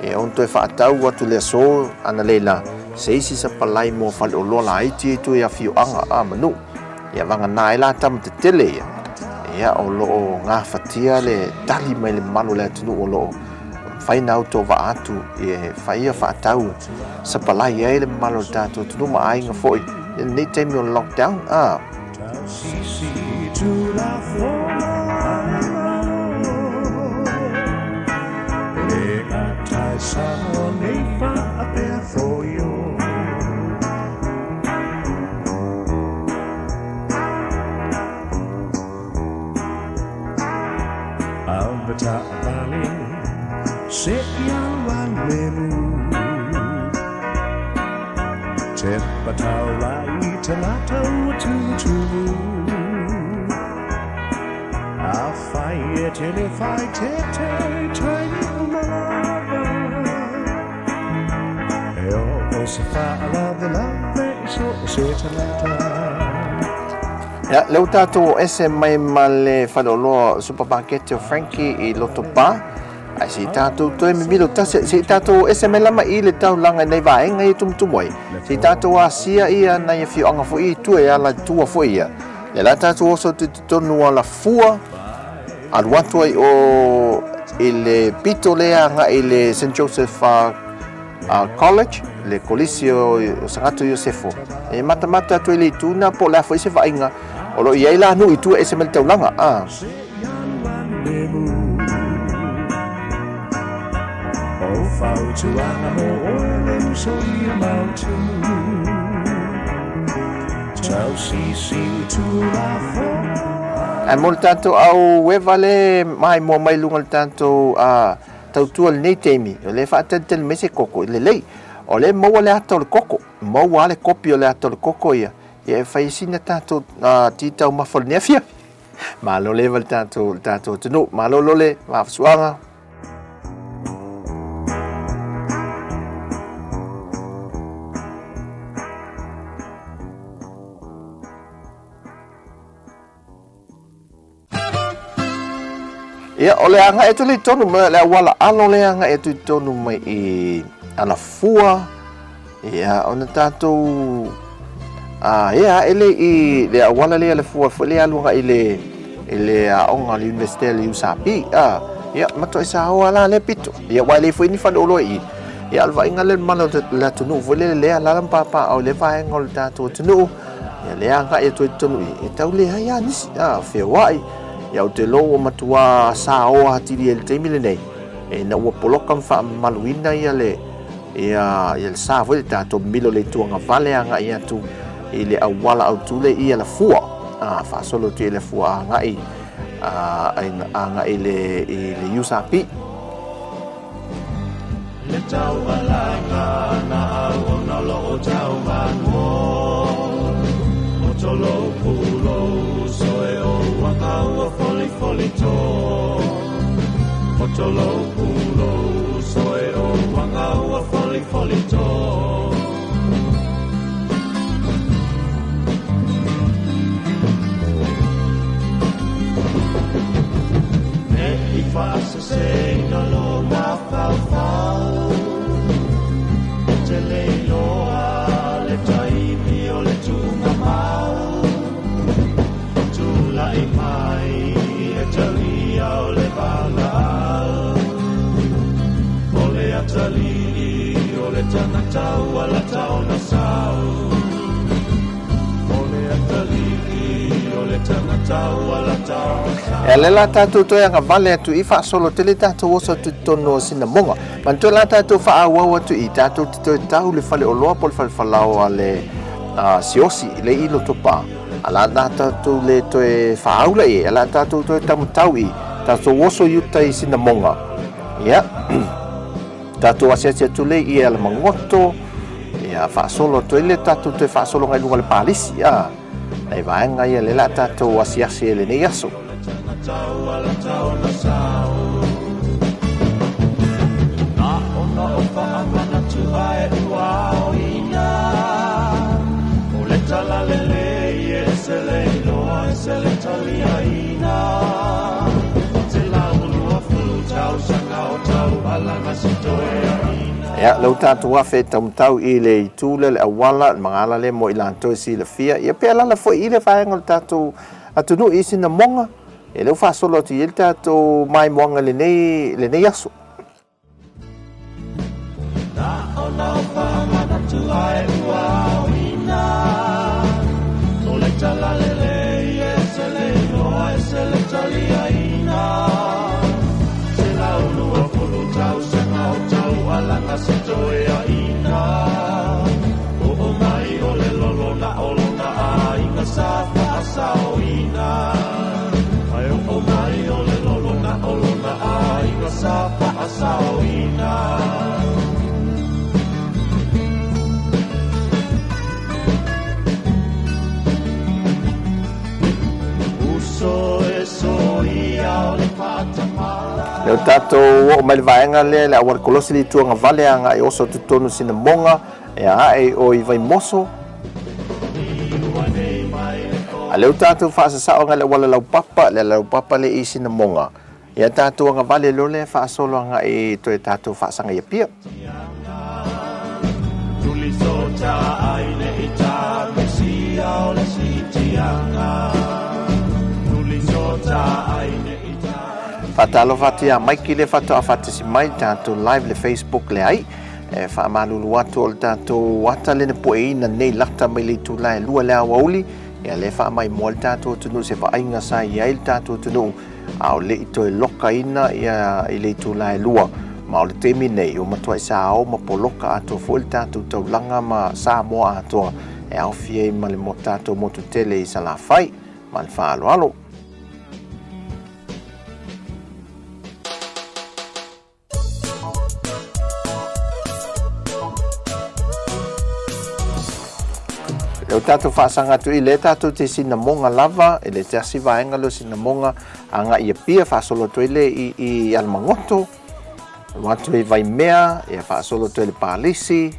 e ono toe faatau atu i le aso analeila se isi sapalai mo faleoloa laiti ia i tua i afioaga, a, ma nuu. Ia vagana ai la tama tetele ia, ia o lo o gafatia le tali mai le mamalu o le atunuu o lo o mafai ona autovaa atu e fai ia faatau sapalai ai le mamalu o le tatou atunuu ma aiga foi i lenei taimi o le lockdown. Ah. Ia, lea ua tatou o ese mai ma le faleoloa supermarket o Frankie i Lotopa, ae se i tatou toe mimilo tasi, se i tatou o ese mai lava i le taulaga i nai vaega ia e tumutumu ai, se i tatou asia ia nai afioaga foi ia i tua e ala i tua foi ia. Lea la tatou oso atu i totonu o Alafua, alu atu ai o i le pito lea agai i le St. Joseph College, le Kolisi o Sagato Iosefo, e matamata atu ai le itu na po o le a foi se vaaiga o lo o i ai la nuu i tua ese mai le taulaga. A. Ae mo le tatou au eva le maimoa mai luga o le tatou tautua i lenei taimi, o lea e faatalitali mai se koko, lelei, o lea e maua le ata o le koko, maua lava le kopi o le ata o le koko ia, ia e fai ai sina tatou ti taumafa o lenei afiafi. Malo leva le tatou, le tatou atunuu, malo lole, vafasuaga. Ia, o le agai atu lea i totonu, le auala alo lea e agai atu i totonu mai i Alafua, ia, ona tatou a, ea ae lea i le auala lea Alafua foi lea e alu agai i le, i le aoga a le Iunivesite a le USP, a, ia, matuai saoa la lea pito. Ia, aua e leai foi ni faleoloa i i. Ia, a o le vaaiga lea i le mamalu o le atunuu foi lele lea e alaala ma papaaao i lea vaega o le tatou atunuu, Ia lea agai atu ai totonu i, e tau leai lava nisi, a, feoai. Ia ou te iloa ua matua saoa atili ai i le taimi lenei, ina ua poloka ma faamamaluina ia le, ia, ia le sa foi le tatou milo le itu agavale agai atu i le auala autu lea i Alafua, a, faasolo atu i Alafua agai, a, agai i le, i le USP. Le taualaga na au ona lo o tau mano O tolo pulo soe o waka ua foli foli to O tolo pulo soe o. faaseseina lo mafaufau. E te le iloa le taimi o le tuugamau. Tulai mai e talia o le valaau. O le atalii o le tagata ua lata ona sau. O le atalii o le tagata ua lata ona sau. E le la tatou toe agavale atu i faasolo tele tatou oso atu i totonu o Sinamoga. Manatua la tatou faaauau atu i tatou te toe tau le faleoloa po o le falefalao a le Siaosi le i Lotopa. A la na tatou le toe faaula i ai, a la tatou toe taumatau i tatou oso i uta i Sinamoga. Ia, tatou asiasi atu le i Alamagoto, ia faasolo atu ai le tatou toe faasologa i luga o le palisi, a. Nai vaega ia le la tatou asiasi ai lenei aso. Ia, lea ua tatou afe e taumatau i le itu lea, le auala, le magala lea mo i latou e silafia. Ia, pe alaala foi i le vaega o le tatou atunuu i Sinamoga, ia lea ua faasolo atu i ai le tatou maimoaga i lenei, lenei aso. Lea ua tatou oo mai le vaega lea le auala kolosi le itu agavale agai oso atu totonu Sinamoga e ae o i Vaimoso. A lea ua tatou faasasao agai le auala laupapa, le laupapa lea i Sinamoga. Ia tatou agavale loa lea faasolo agai toe tatou faasaga i Apia. Faatalofa atu ia Maiki lea faatoa faatasi mai tatou live le Facebook le ai. E faamalulu atu o le tatou ata lea na pueina nei lata mai le itula e 2 le aoauli. Ia lea faamaimoa le tatou atunuu se vaaiga sa i ai le tatou atunuu a o le i toe lokaina ia i le itula e 2. Ma o le taimi nei, ua matuai sao ma poloka atoa foi le tatou taulaga ma Samoa atoa e aofia ai ma le tatou motu tele i Salafai. Ma le faaaloalo. Lea ua tatou faasaga atu i lea tatou te sinamoga lava, e le te asi vaega lea o sinamoga agai i Apia, faasolo atu ai lea i Alamagoto, alu atu i Vaimea, ia faasolo atu ai i le Palisi.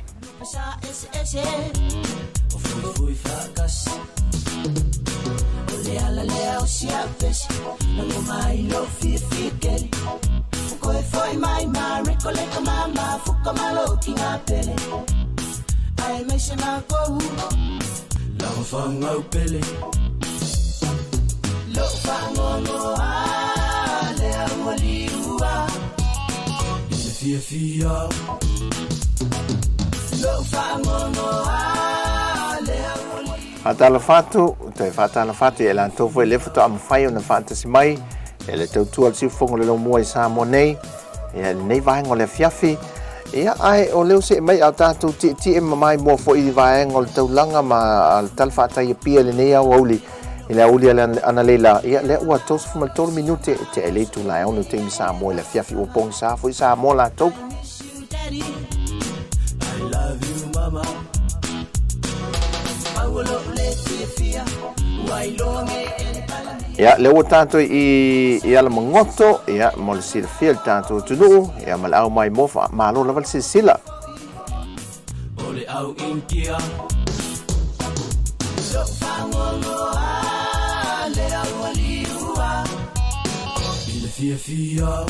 Faatalofa atu, toe faatalofa atu ia i latou foi lea faatoa mafai ona faatasi mai e le tautua le siufofoga o le Laumua i Samoa nei, ia i lenei vaega o le afiafi. Ia, ae o lea ua see mai a o tatou tietie ma maimoa foi i le vaega o le taulaga ma le tala faataia pia i lenei aoauli, i le aoauli analeila, ia lea ua 33 minute e tea i le itula e 6 taimi Samoa i le afiafi ua pogisa foi Samoa latou. Ia, lea ua tatou i, i Alamagoto, ia, mo le silafia le tatou atunuu, ia, ma le au maimoa, faamalo lava le silasila. O le au India. fiafia.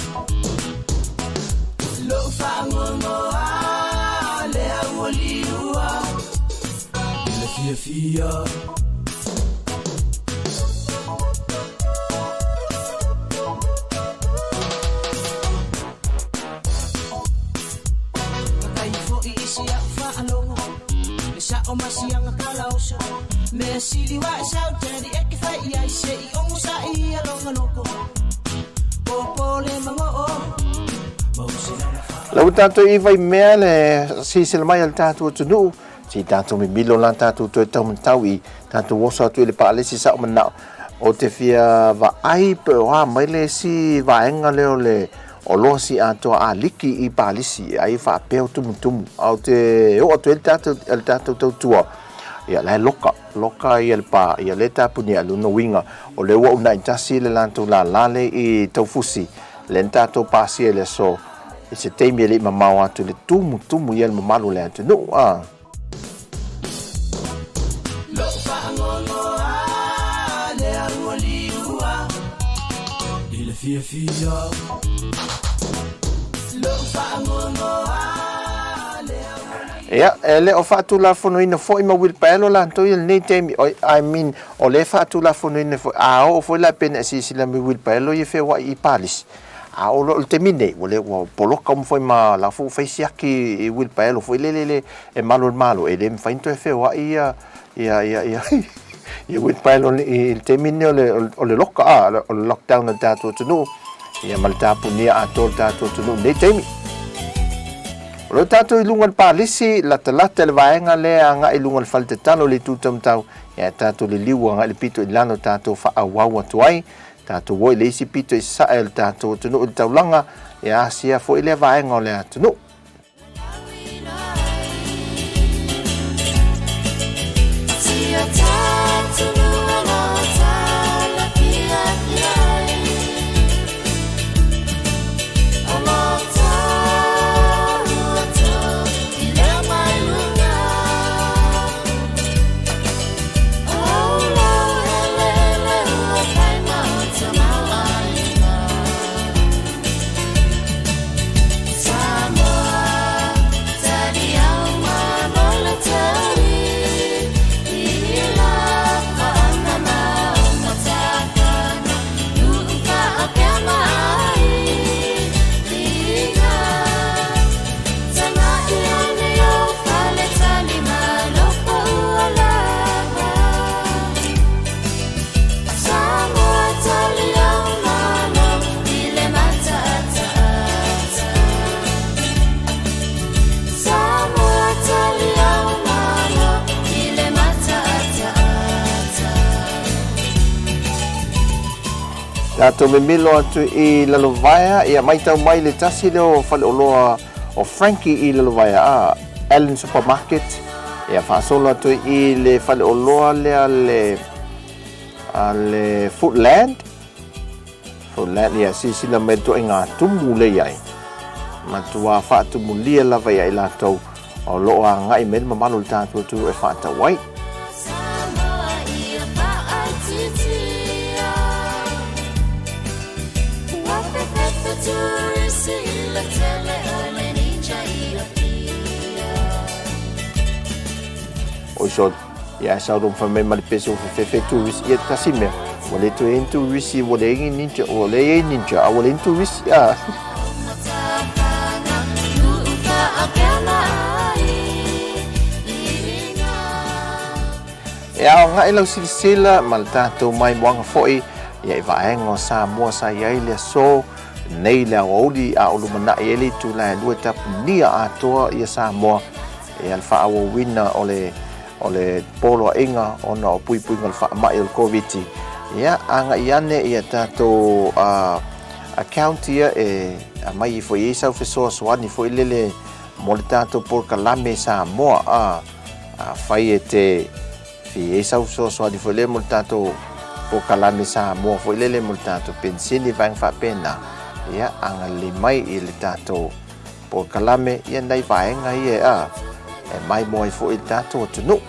Lou faagoagoa lea ua liua i le fiafia. Lau tatou i Vaimea le silasila mai a le tatou atunuu, se i tatou mimilo la tatou toe taumatau i tatou oso atu i le paalesi sa o manao o te fia vaai pe o a mai le isi vaega lea o le oloa si atoa a liki i palisi ai faapea o tumutumu a o te oo atu ai le tatou le tatou tautua ia la e loka loka ia le pa ia le tapuni a lona uiga o lea ua uunai tasi le latou lala le i taufusi lea na tatou pasia i le aso i se taimi e le i mamao atu le tumutumu ia le mamalu o le atunuu a. Lou faagoagoa lea ua liua i le fiafia. Lou faagoagoa lea ua liua. Ia, e le o faatulafonoina foi ma uilipaelo latou ia i lenei taimi, oi, I mean, o lea e faatulafonoina foi, a oo foi la pe na e silasila mai i uilipaelo ia e feoai i Palisi, A o le taimi nei, ua le, ua poloka uma foi ma la foi ua fai siaki i uilipaelo foi lele le e malu e le Malo, e le mafai ona toe feoai ia, ia, ia, ia, ia uilipaelo i le taimi lenei o le, o le loka, a, o le lockdown a le tatou atunuu, ia ma le tapunia atoa o le tatou atunuu i lenei taimi. O lo tatou i luga o le palisi, latalata i le vaega lea agai i luga o le fale tatalo i le itu taumatau, ia tatou liliu agai i le pito i lalo tatou faaauau atu ai. Tatou o i le isi pito i sasae o le tatou atunuu i le taulaga, e asia foi lea vaega o le atunuu. Tatou mimilo atu i Lalovaea, ia maitau mai le tasi lea o faleoloa o Frankie i Lalovaea, a Allen Supermarket, ia faasolo atu i le faleoloa lea le a le Foodland. Foodland, ia silasila mai le ituaiga tumu lea i ai. Matua faatumulia lava ia i latou o lo o agai mai le mamalu o le tatou atunuu e faatau ai. Oi so, ia e sau fai mai ma le pese o fefefe turisi ia tasi mea. Ua le toe ai turisi, ua leai ni ninja, ua leai ai ninja, a ua leai ni turisi a. E aogaʻi lau silasila ma le tatou maimoaga foi ia i vaega o Samoa sa i ai le aso nei le aoauli a o lumanai ai le itula e lua e tapunia atoa ia Samoa ia le faaauauina o le o le poloaiga ona o puipuiga o le faamai o le Koviti. Ia agai ane ia tatou account ia e aumai ifo i ai sau fesoasoani foi lele mo le tatou polokalame Samoa a afai e te fia i ai sau fesoasoani foi lele mo le tatou polokalame Samoa foi lele mo le tatou penisini vaega faapena, ia agalelei mai i le tatou polokalame ia nai vaega ia a e maimoa ai foi i le tatou atunuu.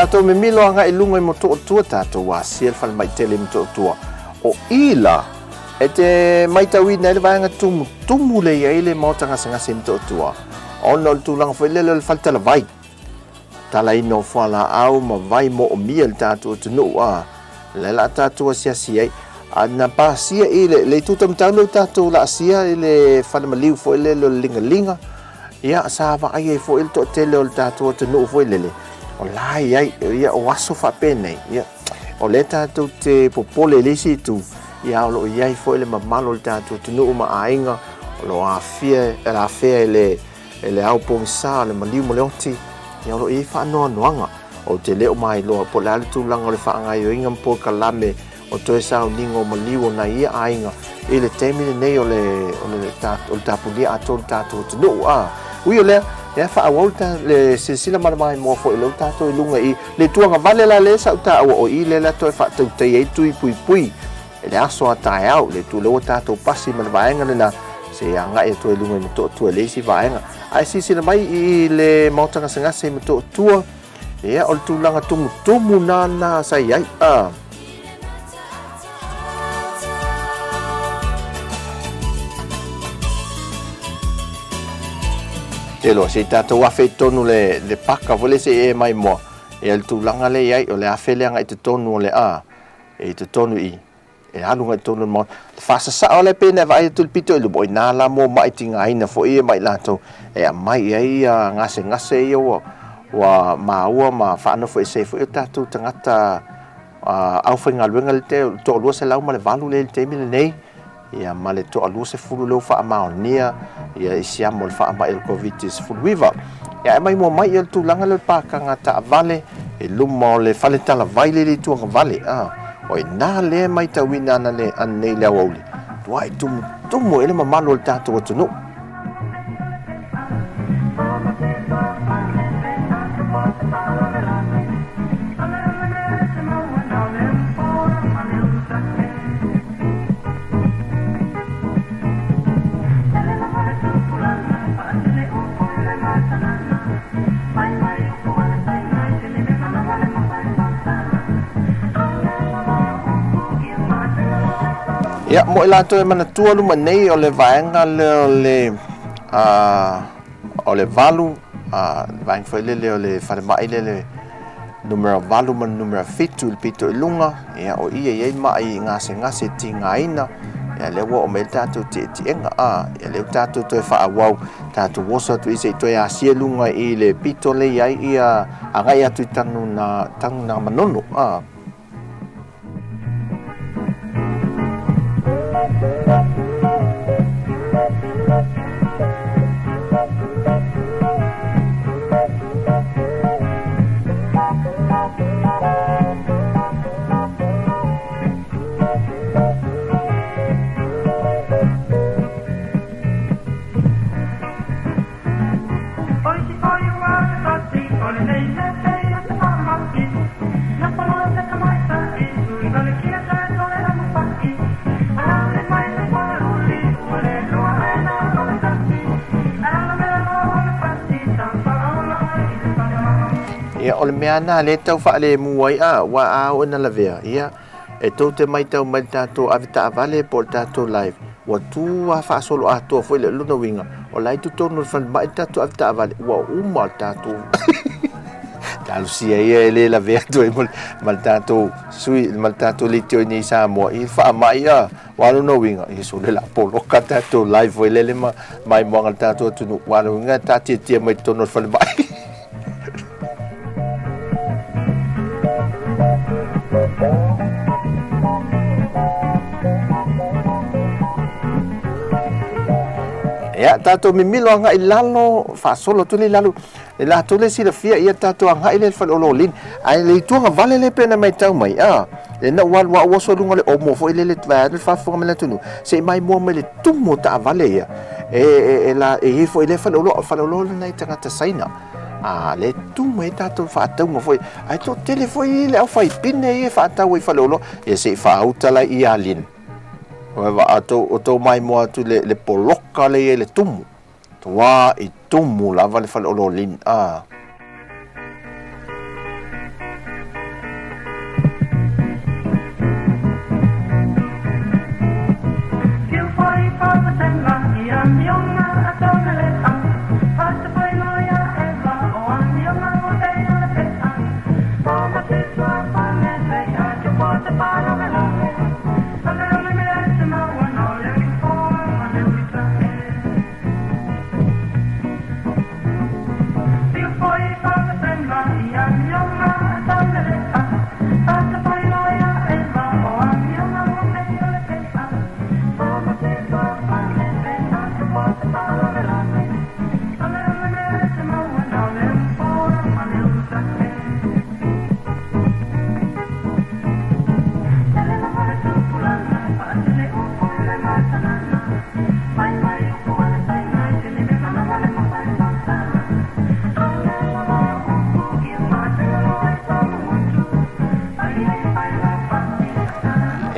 Tatou mimilo agai i luga i Motootua, tatou asia le falemai tele i Motootua. O i la, e te maitauina ai le vaega tumutumu lea i ai le maota gasegase i Motootua, ona o le tulaga foi lele o le faletalavai, talaina o fualaau ma vai moomia i le tatou atunuu, a, lea la a tatou asiasi ai. A na pasia i le, le itu taumatau lea ua tatou laasia i le fale maliu foi lele o le Ligaliga, Ia, sa vaai ai foi le toatele o le tatou atunuu foi lele, o la e i ai, ia, o aso faapenei, ia, o lea tatou te popole i le isi itu, ia, o lo o i ai foi le mamalu o le tatou atunuu ma aiga o lo o aafia, afea i le, i le ao pogisa, o le maliu ma le oti, ia, o lo o i ai faanoanoaga. Ou te le o mailoa po o le a le tulaga o le faagaoioiga ma polokalame o toe sauniga o maliu o nai ia aiga i le taimi lenei o le, o le, o le tapunia atoa o le tatou atunuu. A, ui o lea, ia faaauau le, le silasila ma le maimoa foi o lea ua tatou i luga i le tuagavale la lea sa ou taua o i lea la toe faatautai ai tui puipui i le aso a taeao, le itu lea ua tatou pasi ma le vaega lena se i agai atu ai i luga i Motootua i le isi vaega. Ae silasila mai i le maota gasegase i Motootua, Ia, o le tulaga tumutumu na na sa i ai. Ah. Te loa, se i tātou afe i tonu le, le paka foi le se i e mai moa. Ia, le tulaga le i ai, o le afe lea ngai te tonu o le a, e te tonu i, E alu ngai totonu o le maota. Le faasasao lea pei ona e vaai atu i le pito i luma, o i ina la mo maʻi tigaina foi ia ma i latou e aumai i ai ia gasegase ia ua ua maua ma faanofoesē foi o tatou tagata aufaigaluega i le 208 lea i le taimi lenei, ia ma le toa-20 lea ua faamaonia ia i siama o le faamai o le Koviti-19. Ia ae maimoa mai ia le tulaga lea o le pakaga taavale i luma o le fale talavai lea i le itu agavale, a, o i ina lea e maitauina ana le, ananei i le aoauli, tuai tumutumu ai le mamalu o le tatou atunuu. Ia, mo i latou e manatua luma nei o le vaega lea o le, o le valu, le vaega foi lele o le falemai lea le numera 8 ma le numera 7 i le pito i luga, ia, o i e i ai maʻi gasegase tigaina, ia, lea ua oo mai ai le tatou tietiega, a, ia, lea ua tatou toe faaauau, tatou oso atu i se i toe asia i luga i le pito lea i ai ia agai atu i tanu na, tanu na manono, a. Ia, o le mea lena lea e tau faalemu ai, a, ua a oo ina lavea, ia, e tou te matau mai i le tatou avetaavale po o le tatou live, ua tu lava faasoloatoa foi le lona uiga, o la e i totonu o le falemai le tatou avetaavale, ua uma le tatou talosia ia e le lavea atu ai ma le tatou sui, ma le tatou leitio i nei i Samoa i le faamai, a, aua o lona uiga, ia sole o le a poloka le tatou live foi lele ma maimoaga a le tatou atunuu, aua o lona uiga e taatiatia mai i totonu o le falemai. Ia, tatou mimilo agai i lalo, faasolo atu lea i lalo. E latou lea e silafia, ia tatou agai lea i le fale o Lolini. Ae le itu agavale lea pei ona matau mai, a, ina ua alu lava ua oso i luga o le omo foi lele vaeane le faafofoga mai le atunuu, se i maimoa mai le tumu o taavale ia, e, e, e, la, e i ai foi lea faleoloa, o le faleoloa lena i tagata Saina. A, lea e tumu ai tatou faatauga foi, ae toatele foi le aufaipine ia e faatau ai i faleoloa, ia se i faauta la i Alin. O tou maimoa atu i le poloka lea i ai le tumu. Tua i tumu lava le faleoloa Lin, a.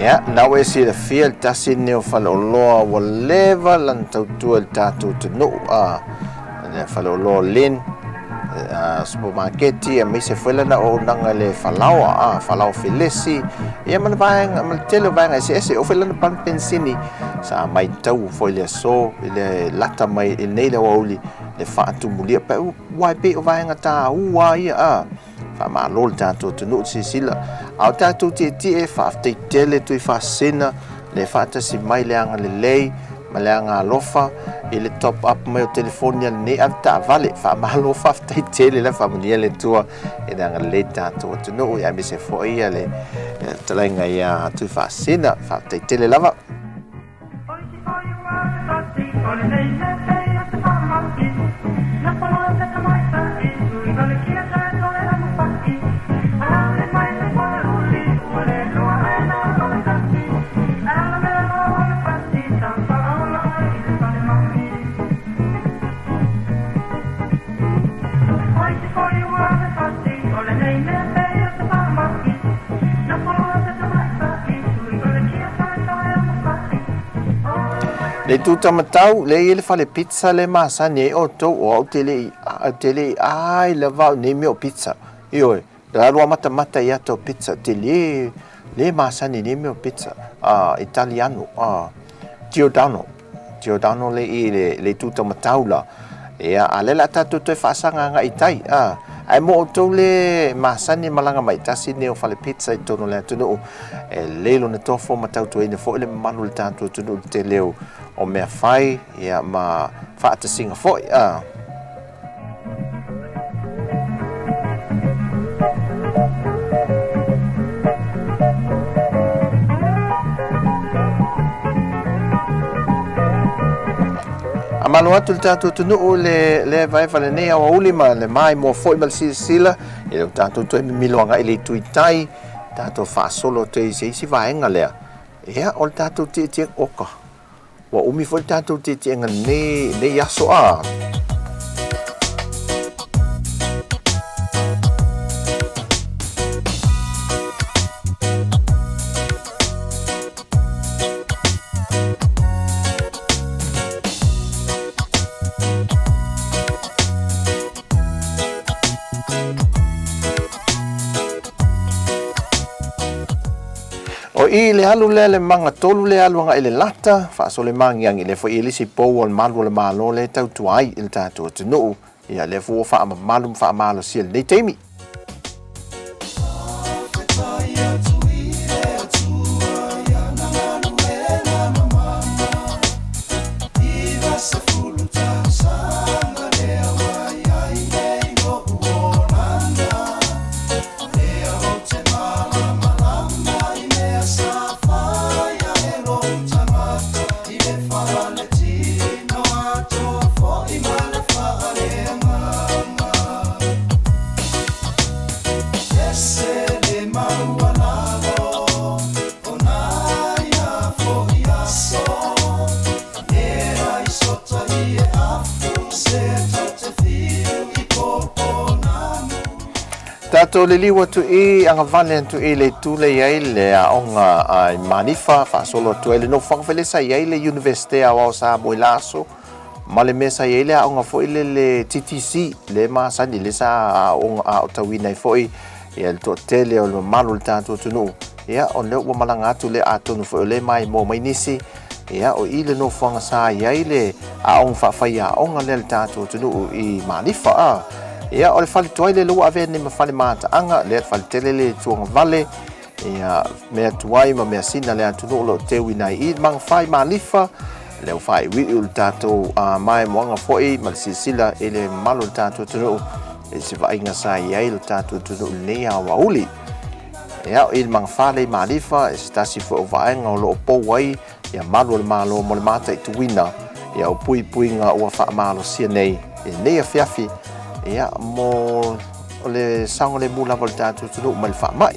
Ia, na ua e silafia le tasi lenei o faleoloa ua leva lana tautua i le tatou atunuu, a le faleoloa o Lin, supamaketi, aemaise foi lana auaunaga i le falaoa, a falaoa felesi, ia ma le vaega, ma le tele o vaega eseese. Oo foi lana pamu penisini sa matau foi i le aso i le lata mai i lenei le aoauli le faatumulia pe aua e pei o vaega taua ia, a Faamalo le tatou atunuu silasila. A o tatou tietie, faafetai tele Tuifaasisina le faatasi mai le agalelei ma le agalofa i le top up mai o telefoni a lenei avetaavale. Faamalo faafetai tele la faamanuia le Atua i le agalelei tatou atunuu aemaise foi le fetalaiga ia Tuifaasisina. Faafetai tele lava. Le itu tamatau, le i ai le fale pizza le masani ai outou, o au te le i, te le i ai lava au nei mea o pizza. Ioe, le alu amatamata i ata o pizza, te le, le masani nei mea o pizza. Ah, Italiano, ah, Giordano. Giordano le i le, le itu taumatau la. Ia, a le la tatou toe faasaga agai i tai. A, ae mo outou le masani malaga mai tasi nei o fale pizza i totonu o le atunuu, e lelei lona tofo ma tautuaina foi le mamalu o le tatou atunuu i le tele o mea fai, ia, ma faatasiga foi. A. Faamalo atu le tatou atunuu i le le vaeva lenei aoauli ma le maimoa foi ma le silasila i le tatou toe mimilo agai i le itu i tai, tatou faasolo atu ai i se isi vaega lea. Ia, o le tatou tietie oka. Ua umi foi le tatou tietiega i lenei aso a. O i le alu lea le magatolu le alu agai i le lata, faasolemagiagi lea foi i le isi pou o le malu o le Malo lea e tautua ai i le tatou atunuu. Ia lea foi ua faamamalu ma faamalosia i lenei taimi. Tatou liliu atu i agavale atu i le itu lea i ai le aoga i Manifa, faasolo atu ai le nofoaga foi lea sa i ai le Iunivesite Aoao Samoa i la aso, ma le mea sa i ai le aoga foi lea le TTC, le masani, le sa aotauina ai foi ia le toatele o le mamalu o le tatou atunuu. Ia, o lea ua malaga atu lea, atonu foi o lea e maimoa mai nisi. Ia, o i le nofoaga sa i ai le aoga faafaiaoga lea a le tatou atunuu i Malifa. A. Ia, o le fale tuai lea ua avea nei ma fale mataaga, lea le fale tele lea i Tuagavale, ia, mea tuai ma mea sina le atunuu o lo o teuina ai i Magafa i Malifa, lea ua faaiuiu le tatou maimoaga foi ma le silasila i le mamalu o le tatou atunuu i se vaaiga sa i ai le tatou atunuu i lenei aoauli. Ia, i le Magafa lea i Malifa, e se tasi foi o vaega o lo o pou ai ia malu o le Malo mo le mataituina ia o puipuiga ua faamalosia nei i lenei afiafi ia mo le saogalemu lava o le tatou atunuu mai le faamai.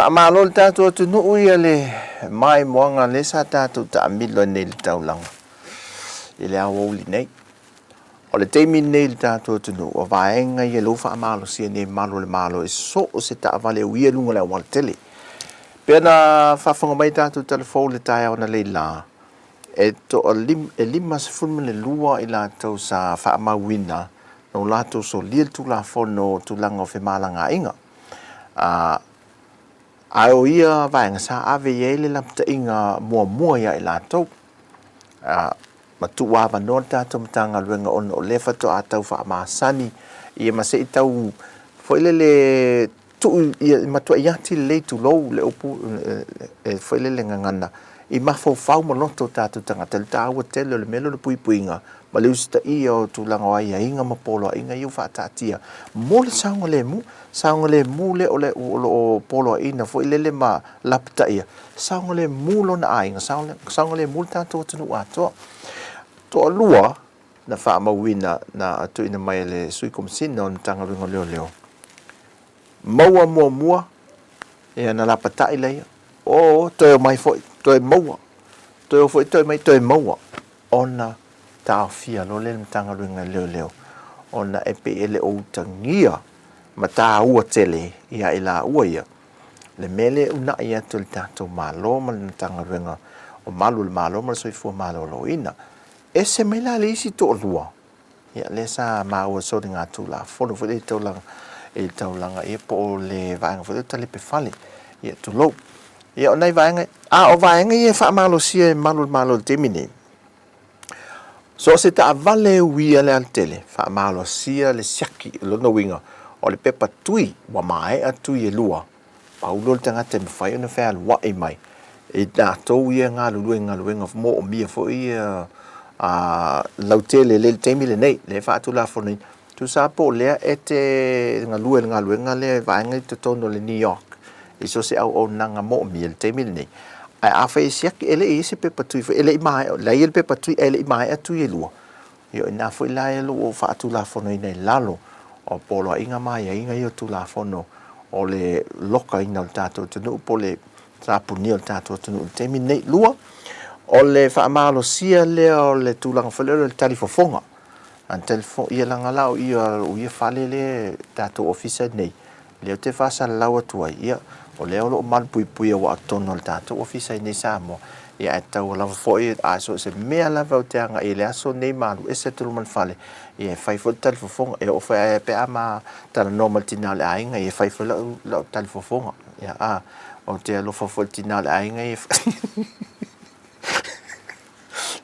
Faamalo le tatou atunuu ia le maimoaga lea sa tatou taamilo ai nei i le taulaga i le aoauli nei. O le taimi lenei i le tatou atunuu, o vaega ia lea ua faamalosia nei e malu o le Malo e so o se taavale e uia i luga o le aualatele. Pei ona faafofoga mai tatou talafou i le taeao analeila, e 52 i latou sa faamauina na o latou solia le Tulafono o tulaga o femalagaaiga. Ae o ia vaega sa ave i ai le lapataiga muamua ia i latou. Ma tuu avanoa le tatou Matagaluega ona o lea faatoa tau faamasani ia ma se i tau foi lele tuu ia matuai ati lelei tulou le upu e foi lele gagana i mafaufau ma loto o tatou tagata i le taua tele o le mea lea o le puipuiga ma le usitaia o tulaga o aiaiga ma poloaiga ia ua faataatia mo le saogalemu. Saogalemu lea o le o lo o poloaiina foi lele ma lapataia, saogalemu lona aiga, saogalemu le tatou atunuu atoa. Toalua na faamauina na tuuina mai e le Sui Komesina o le Matagaluega o Leoleo, maua muamua, ia na lapatai laia, o toe omai foi, toe maua, toe o foi toe omai toe maua, ona taofia loa lea e le Matagaluega o Leoleo ona e pei e le o utagia ma taua tele ia i laua ia le mea lea e uunai atu e le tatou Malo ma le Matagaluega o Malu o le Malo ma le Soifua Maloloina. Ese mai la le isi toalua, ia lea sa maua soligatulafono foi lea i taulaga, i taulaga ia po o le vaega foi lea o talepe fale, ia tulou. Ia o nai vaega, a o vaega ia e faamalosia e Malu o le Malo i le taimi nei, So o se taavale e uia le alatele, faamalosia le siaki, o lona uiga, o le pepa tui ua maea tui e lua, pau loa le tagata e mafai ona fealuai mai i latou ia e galulue i galuega moomia foi ia lautele i le taimi lenei, lea e faatulafonoina. Tusa lava po o lea e te galue i le galuega lea i vaega i totonu o le New York i so o se auaunaga moomia i le taimi lenei, ae afai e siaki e le i i ai se pepa tui foi, e le i maea, la e i ai le pepa tui ae le i maea tui e lua, ia o i ina foi la o lo o faatulafonoina i lalo o poloaiga ma aiaiga ia o Tulafono o le lokaina o le tatou atunuu po o le tapunia o le tatou atunuu i le taimi lenei. Lua, o le faamalosia lea o le tulaga foi lea o le talifofoga. A na telefoni, ia leaga la o ia, o ia fale lea tatou ofisa nei, lea ou te faasalalau atu ai, ia, o lea o lo o malupuipuia aua o totonu o le tatou ofisa i nei Samoa, ia ae tatau lava foi, a so o se mea lava ou te agai i le aso nei ma alu ese atu luma o le fale, ia e fai foi le talifofoga. E oo foi ae pe a ma talanoa ma le tina o le aiga, ia e fai foi lau, lau talifofoga. Ia, a, ou te alofa foi i le tina o le aiga ia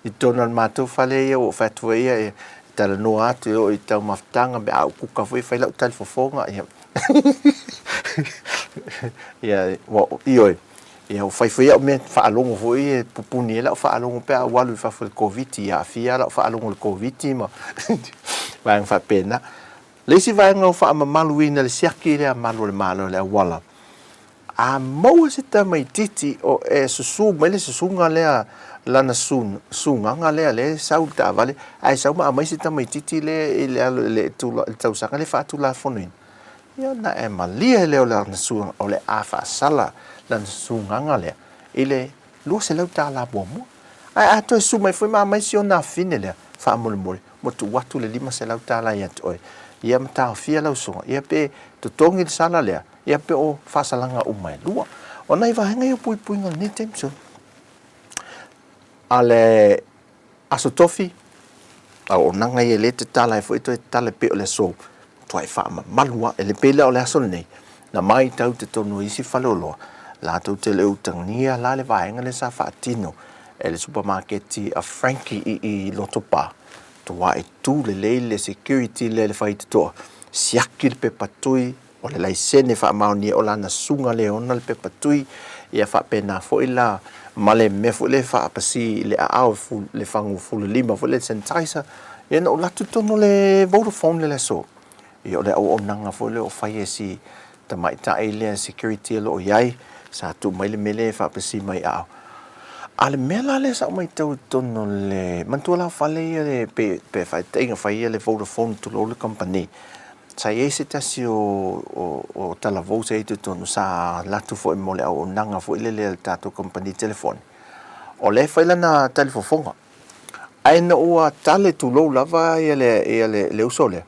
I totonu o le matou fale ia ua ou fai atu ai ia e talanoa atu e oo i taumafataga me a ou kuka foi e fai lau talifofoga ia. Ia ua ioe ia ua fai foi au mea faalogo foi e pupuni ai lau faalogo pe a ou alu i fafo i le Koviti ia aafia lau faalogo i le Koviti ma vaega faapena. Le isi vaega ua faamamaluina le siaki lea a malu o le Malo i le auala, A maua se tamaitiiti o e susu mai le susuga lea lana sugaga lea lea e sau i le taavale, ae sau ma aumai se tamaitiiti lea i le alo i le tausaga lea faatulafonoina, ia ona e malie lea o lana sugaga, o le a faasala lana sugaga lea i le $200 muamua. Ae a toe susu mai foi ma aumai si ona afine lea, faamolemole, ua tuu atu le $500 ia te oe, ia ma taofia lau susuga, ia pe totogi le sala lea, Ia pe o faasalaga uma e lua. O nai vaega ia o puipuiga o lenei taimi so. A le Aso Tofi, auaunaga ia lea e tatala ai foi toe tatala pei o le aso matuai faamamalu lava. E le pei la o le aso lenei, na matau i totonu o isi faleoloa, latou te le o utagia la le vaega lea sa faatino e le supamaketi a Frankie i i Lotopa, matuai tu lelei le security lea i le faitotoa, siaki le pepa tui, O le laisene faamaonia o lana susuga lea e ona le pepa tui, ia faapena foi la ma le mea foi lea e faapasi i le aao le fagu fulelima foi lea le sanitizer. Ia na ou alu atu i totonu o le Vodafone i le aso, ia o le auaunaga foi lea o fai e si tamaitai lea security o lo o i ai, sa tuu mai le mea lea e faapasi mai aao. A o le mea la lea sa ou matau i totonu o le, manatua la o fale ia pe faataitaiga fai ia le Vodafone tulou le kamupani. Sa i ai se tasi o, o, o talavou sa i ai i totonu sa alu atu foi mo le auaunaga foi lele a le tatou kamupani telefoni, o lea e fai lana talifofoga. Ae ina ua tale tulou lava ia le, ia le, le uso lea,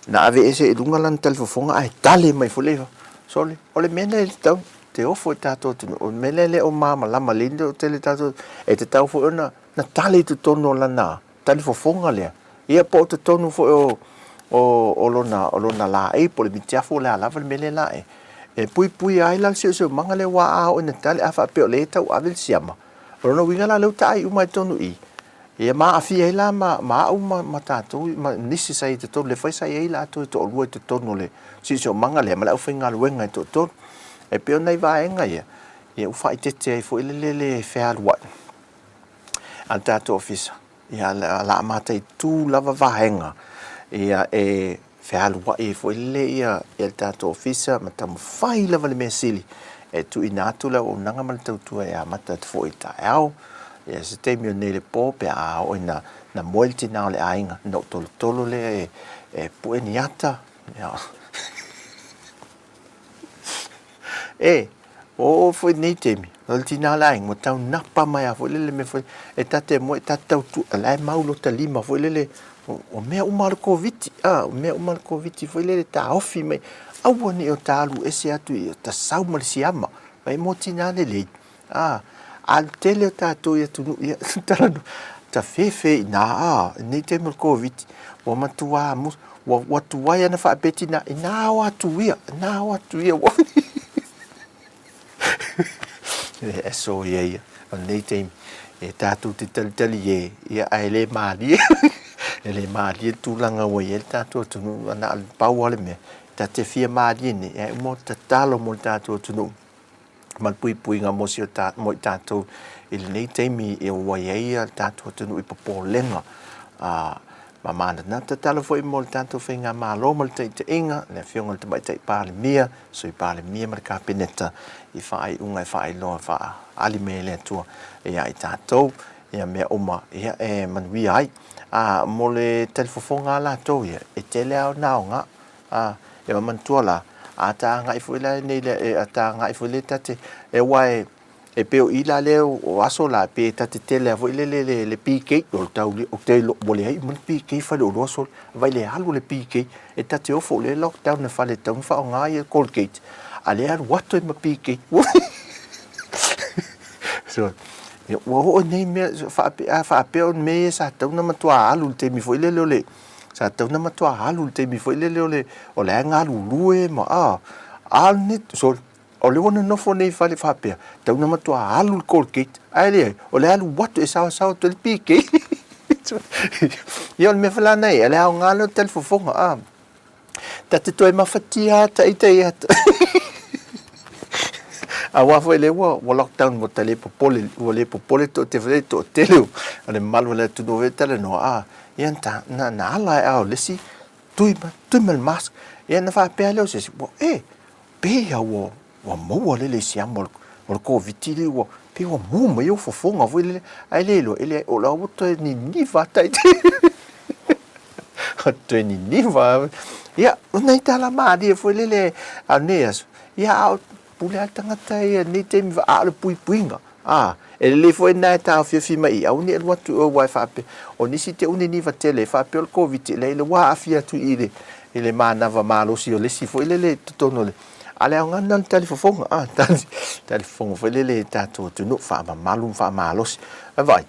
na aveese i luga lana talifofoga ae tale mai foi le sole. O le mea lea e tatau te ofo i tatou atunuu, o le mea lea e le o malamalama lelei le toatele o tatou, e tatau foi ona na tale i totonu o lana talifofoga lea, ia po o totonu foi o, o, o lona, o lona laei po o le mitiafu o le a lava le mea lea laei, e puipuia ai la le siosiomaga lea aua a oo ina tali, a faapea o lea e tauave le siama, o lona uiga la lea ua taai uma i totonu i i, ia ma aafia ai la ma, ma au ma, ma tatou ma nisi sa i totonu, lea foi sa i ai latou e toalua i totonu o le siosiomaga lea ma le aufaigaluega e toatolu. E pei o nai vaega ia, ia ua faaeteete ai foi lele le fealuai a le tatou ofisa, ia o le a mataitu lava vaega ia e fealuai ai foi lele ia le tatou ofisa ma taumafai lava le mea sili e tuuina atu le auaunaga ma le tautua e amata atu foi i le taeao, ia se taimi o nei i le po pe a oo ina moe le tina o le aiga ona ou tolotolo lea e pue ni ata, ia. E, ua oo foi i lenei taimi, o le tina o le aiga, ua taunapa mai lava foi lele mea foi, e ta te moe, ta te tau tu, o la e mau lota lima foi lele, o mea uma lava o le Koviti, a, o mea uma lava o le Koviti foi lele e taofi mai, aua ne i o ta alu ese atu i ta sau ma le siama, fai mo tina lelei, a, a le tele o tatou i atunuu, ia, talanoa, ta fefe i ina, a, i lenei taimi o le Koviti, ua matua musu, ua, ua tuai ana faapea tina, ina o atu ia, ina o atu ia, ua e soia ia, o lenei taimi, e tatou te talitali e, ia, ae le malie, e le malie le tulaga ua i ai le tatou atunuu, na o le pau lava le mea, ta te fia malie nei, ae uma o tatalo mo le tatou atunuu, ma le puipuiga mo si o ta, mo i tatou i lenei taimi e ua i ai le tatou atunuu i popolega a ma manana. Tatalo foi mo le tatou faigamalo ma le taitaiga, le Afioga i le Tamaitai Palemia, Sui Palemia ma le Kapeneta i faaiuga e faailoa e faaali mai e le Atua ia i tatou ia mea uma ia e manuia ai. A mo le talifofoga a latou ia, e tele lava ona aoga A, e manatua la, a ta agai foi la nei le, e, a ta agai foi le ta te, e aua e, e pei o i la lea o aso la, pe ta te tele foi le le le, le PK, o le tau, o te ilo, ua leai uma le PK fale oloa sole, vai le alu le PK, e ta te ofo le lockdown na fale tau na whaonga ia Colgate, a le alu atu e ma PK. So, ua oo nei mea, whaape, a whaapea o mea ia sa tau na matua alu le taimi foi lele o le, Sa tatau ona matua alu i le taimi foi lele o le, o la e galulue ma, a, a lenei, sorry, o lea ua nonofo nei i fale faapea, tatau ona matua alu le Colgate, ae leai, o le alu atu e saosaoa atu ai le PK. Ia o le mea foi la lena e i ai, o le aoga lea o le talifofoga, a. Ta te toe mafatia ata ita ia Aua foi lea ua, ua lockdown ua ta le popole, ua le popole toatele, toatele o le mamalu o le atunuu e talanoa, a, ia na, na, na ala ai a o le isi, tui mai, tui mai le mask. Ia na faapea lea o se isi, ua, e, pei a ua, ua maua lele i siama o le, o le Koviti lea ua, pei ua maua mai ou fofoga foi lele, ae le iloa, e leai, o la ua toe niniva ata i te toe niniva. Ia, o nai tala malie foi lele a lenei aso, ia a o pule a le tagata ia nei taimi, a o le puipuiga, a, e lelei foi lena e taofiofi mai i, aua ne i alu atu i o aua e faapea, o nisi te uni niva tele e faapea o le Koviti, leai la ua aafia atu i i i le manava malosi o le isi foi lele i totonu o le, a le aoga lena o le talifofoga, a, talifofoga foi lele i tatou atunuu, faamamalu ma faamalosi. Ae vaai,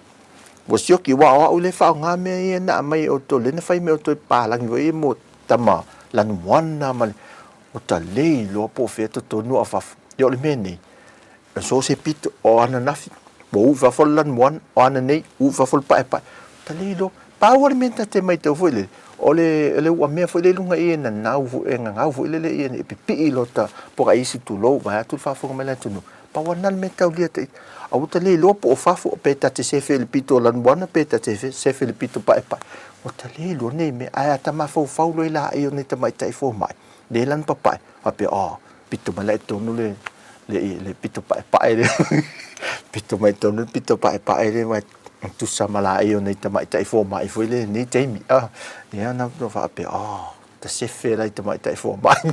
ua sioki, aua o au lea e faaaoga mea ia na aumai e outou, lea na fai mai e outou e papalagi foi ia mo tama lanumoana ma le, ua ta le iloa po o fea totonu a o fafo. Ia o le mea nei, e so o se pito, o ananafi, ua uu i fafo le lanumoana, o ananei, uu i fafo le paepae. Ta le iloa. Pau lava le mea ta te matau foi lele, o le, o le uamea foi lea i luga i e nanau foi, e gagau foi lele ia e pipii i lota pokaisi tulou, vaeatu le faafofoga mai le atunuu. Pau lava lena le mea e taulia te ita. Aua ta le iloa po o fafo, pe ta te sefe i le pito o lanumoana, pe ta te sefe i le pito paepae. Ua ta le iloa nei mea, ae a ta mafaufau loa i laei o nei tamaitai fomai, le lana papae, faapea, oh, pito mai la i totonu le, le, le pito paepae lea. Pito mai i totonu le pito paepae lea, aua e tusa ma laei o nei tamaitai fomai foi lea i lenei taimi. Ah, ia na faapea, oh. Ta sefe la i tamaitai fomai.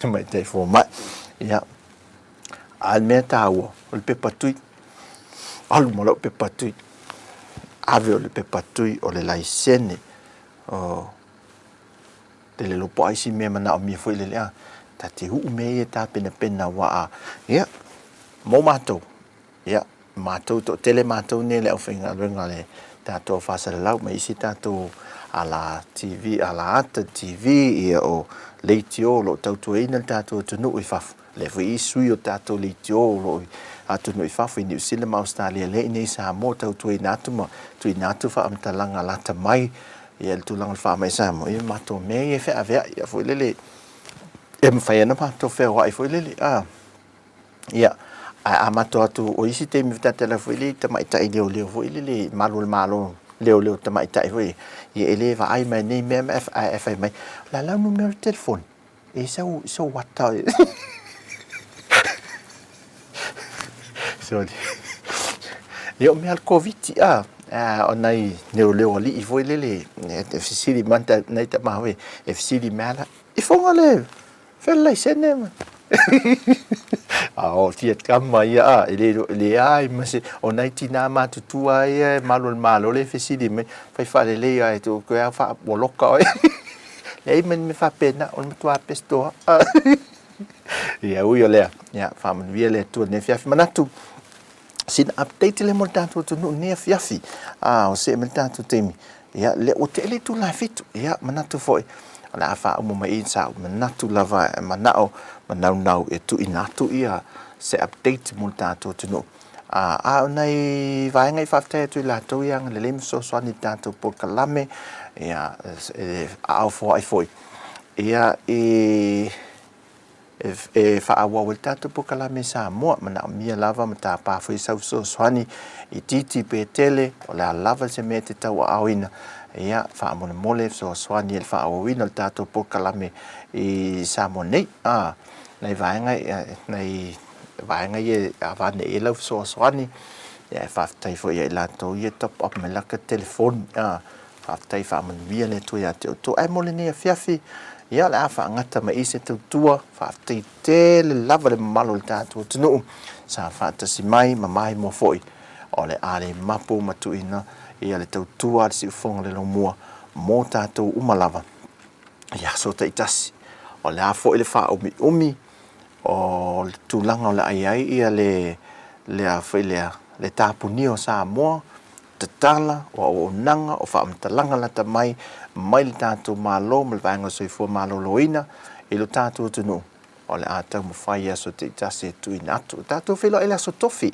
Tamaitai fomai. Ia. A le mea taua, o le pepa tui. Alu ma lau pepa tui. Ave o le pepa tui o le laisene. O te le lopo ai si mea manaomia foi lele a. Ta te uu mea ia tapenapena aua a. Ia, mo matou, Ia, matou, toatele matou nei le aufaigaluega a le tatou faasalalau ma isi tatou ala TV, ala ata TV, ia o leitio o lo o tautuaina le tatou atunuu i fafo. Lea foi i sui o tatou leitio o lo o i atunuu i fafo i Niu Sila ma Ausetalia lea i inei i Samoa tautuaina atu ma tuuina atu faamatalaga lata mai ia le tulaga o le faamai i Samoa, ia matou mea ia e feaveai ia foi lele e mafai ona matou feoai foi lele a. Ia, ae a matou atu, o isi taimi tatala foi lea i tamaitai leoleo foi lele, malu o le Malo, leoleo tamaitai foi ia, e le vaai mai nei mea ae fai mai, o le a lau numera o le telefoni? E sau, sau ata. Sorry. Ia, o mea le Koviti, a, o nai leoleo alii foi lele, e fesili mai nai tama foi, e fesili mai ala, i fonga le, Fea le laisene ma. A o fia tama ia a, e le, leai ma se, o nai tinā matutua ia e malu o le Malo le fesili mai, fai faalelei a e tu koe a wha, ua loka oe. Leai ma ni mea faapena, o le matua pesto a. Ia ui o lea, ia, faamanuia le Atua i lenei afiafi. Manatu, sina update lea mo le tatou atunuu i lenei afiafi. A, o see mai le tatou taimi. Ia, lea ua tele itula e fitu. Ia, manatu foi, o le a faauma mai i sa ou manatu lava e manao ma naunau e tuuina atu ia se update mo le tatou atunuu. A, a o nai vaega i faafetai atu i latou ia agalelei ma fesoasoani i le tatou polokalame, ia, e aao foai foi, ia, i e faaauau ai le tatou polokalame i Samoa. Manaomia lava ma tapa foi sau fesoasoani itiiti pe tele, o le a lava se mea e te tauaaoina, ia, faamolemole fesoasoani i le faaauauina o le tatou polokalame i Samoa nei. A, nai vaega, nai vaega ia e avane i ai lau fesoasoani, ia, e faafetai foi ia i latou ia e top up mai laka telefoni, a, Faafetai faamanuia le Atua ia te outou. Ae mo lenei afiafi, ia o le a faagata mai i se tautua. Faafetai tele lava le mamalu o le tatou atunuu sa faatasi mai ma maimoa foi. O le a le mapu ma tuuina ia le tautua a le Siufofoga o le Lomua mo tatou uma lava i aso taitasi. O le a foi le faaumiumi o le tulaga o le a i ai ia le, le a foi lea, le tapunia o Samoa, tatala, o auaunaga, o faamatalaga lata mai, mai le tatou Malo ma le Vaega o le Soifua Maloloina i lo tatou atunuu, o le a taumafai i aso taitasi e tuuina atu. Tatou feiloai i le Aso Tofi,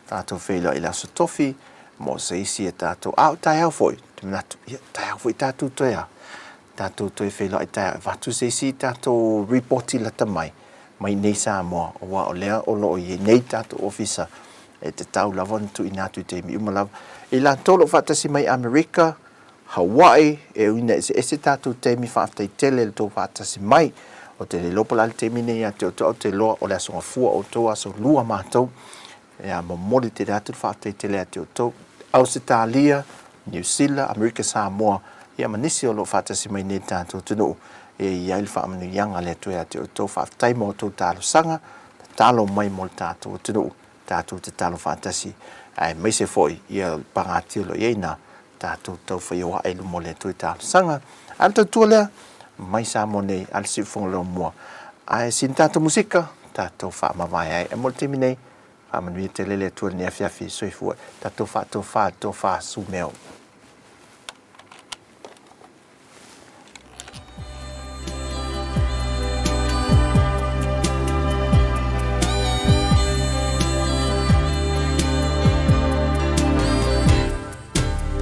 tatou feiloai i le Aso Tofi mo se isi e tatou, a o taeao foi, ou te manatu, ia, taeao foi tatou toe a, tatou toe feiloai taeao e avatu se isi tatou ripoti lata mai, mai nei Samoa, aua o lea o lo o i ai nei tatou ofisa e tatau lava ona tuuina atu i taimi uma lava. I latou o lo o faatasi mai i Amerika, Hawaii, e ui ina eseese tatou taimi, faafetai tele i le tou faatasi mai. Ou te le iloa po o le a le taimi nei ia te outou, ae ou te iloa o le aso Gafua outou, aso Lua matou. Ia momoli tele atu le faafetai tele ia te outou. Ausetalia, Niu Sila, Amerika Samoa, ia ma nisi o lo o faatasi mai nei i le tatou atunuu, e i ai le faamanuiaga a le Atua ia te outou. Faafetai mo a outou talosaga, tatalo mai mo le tatou atunuu, tatou tatalo faatasi, aemaise foi ia le pagatia o lo o i ai na tatou taufaioae i luma o le Atua i talosaga. A o le tautua lea, mai Samoa nei, a le Siufofoga Lomua. Ae sina tatou musika, tatou faamavae ai. Ae mo le taimi nei, Faamanuia tele le Atua i lenei afiafi. Soifua. Tatou faatofa le tofa Sumeo.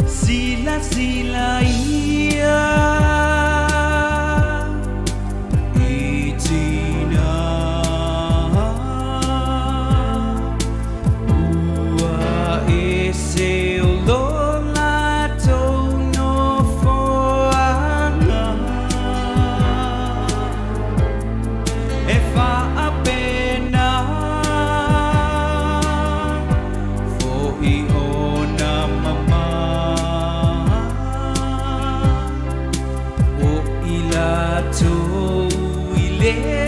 Sila sila ia i tina Ua ese o lo matou i le.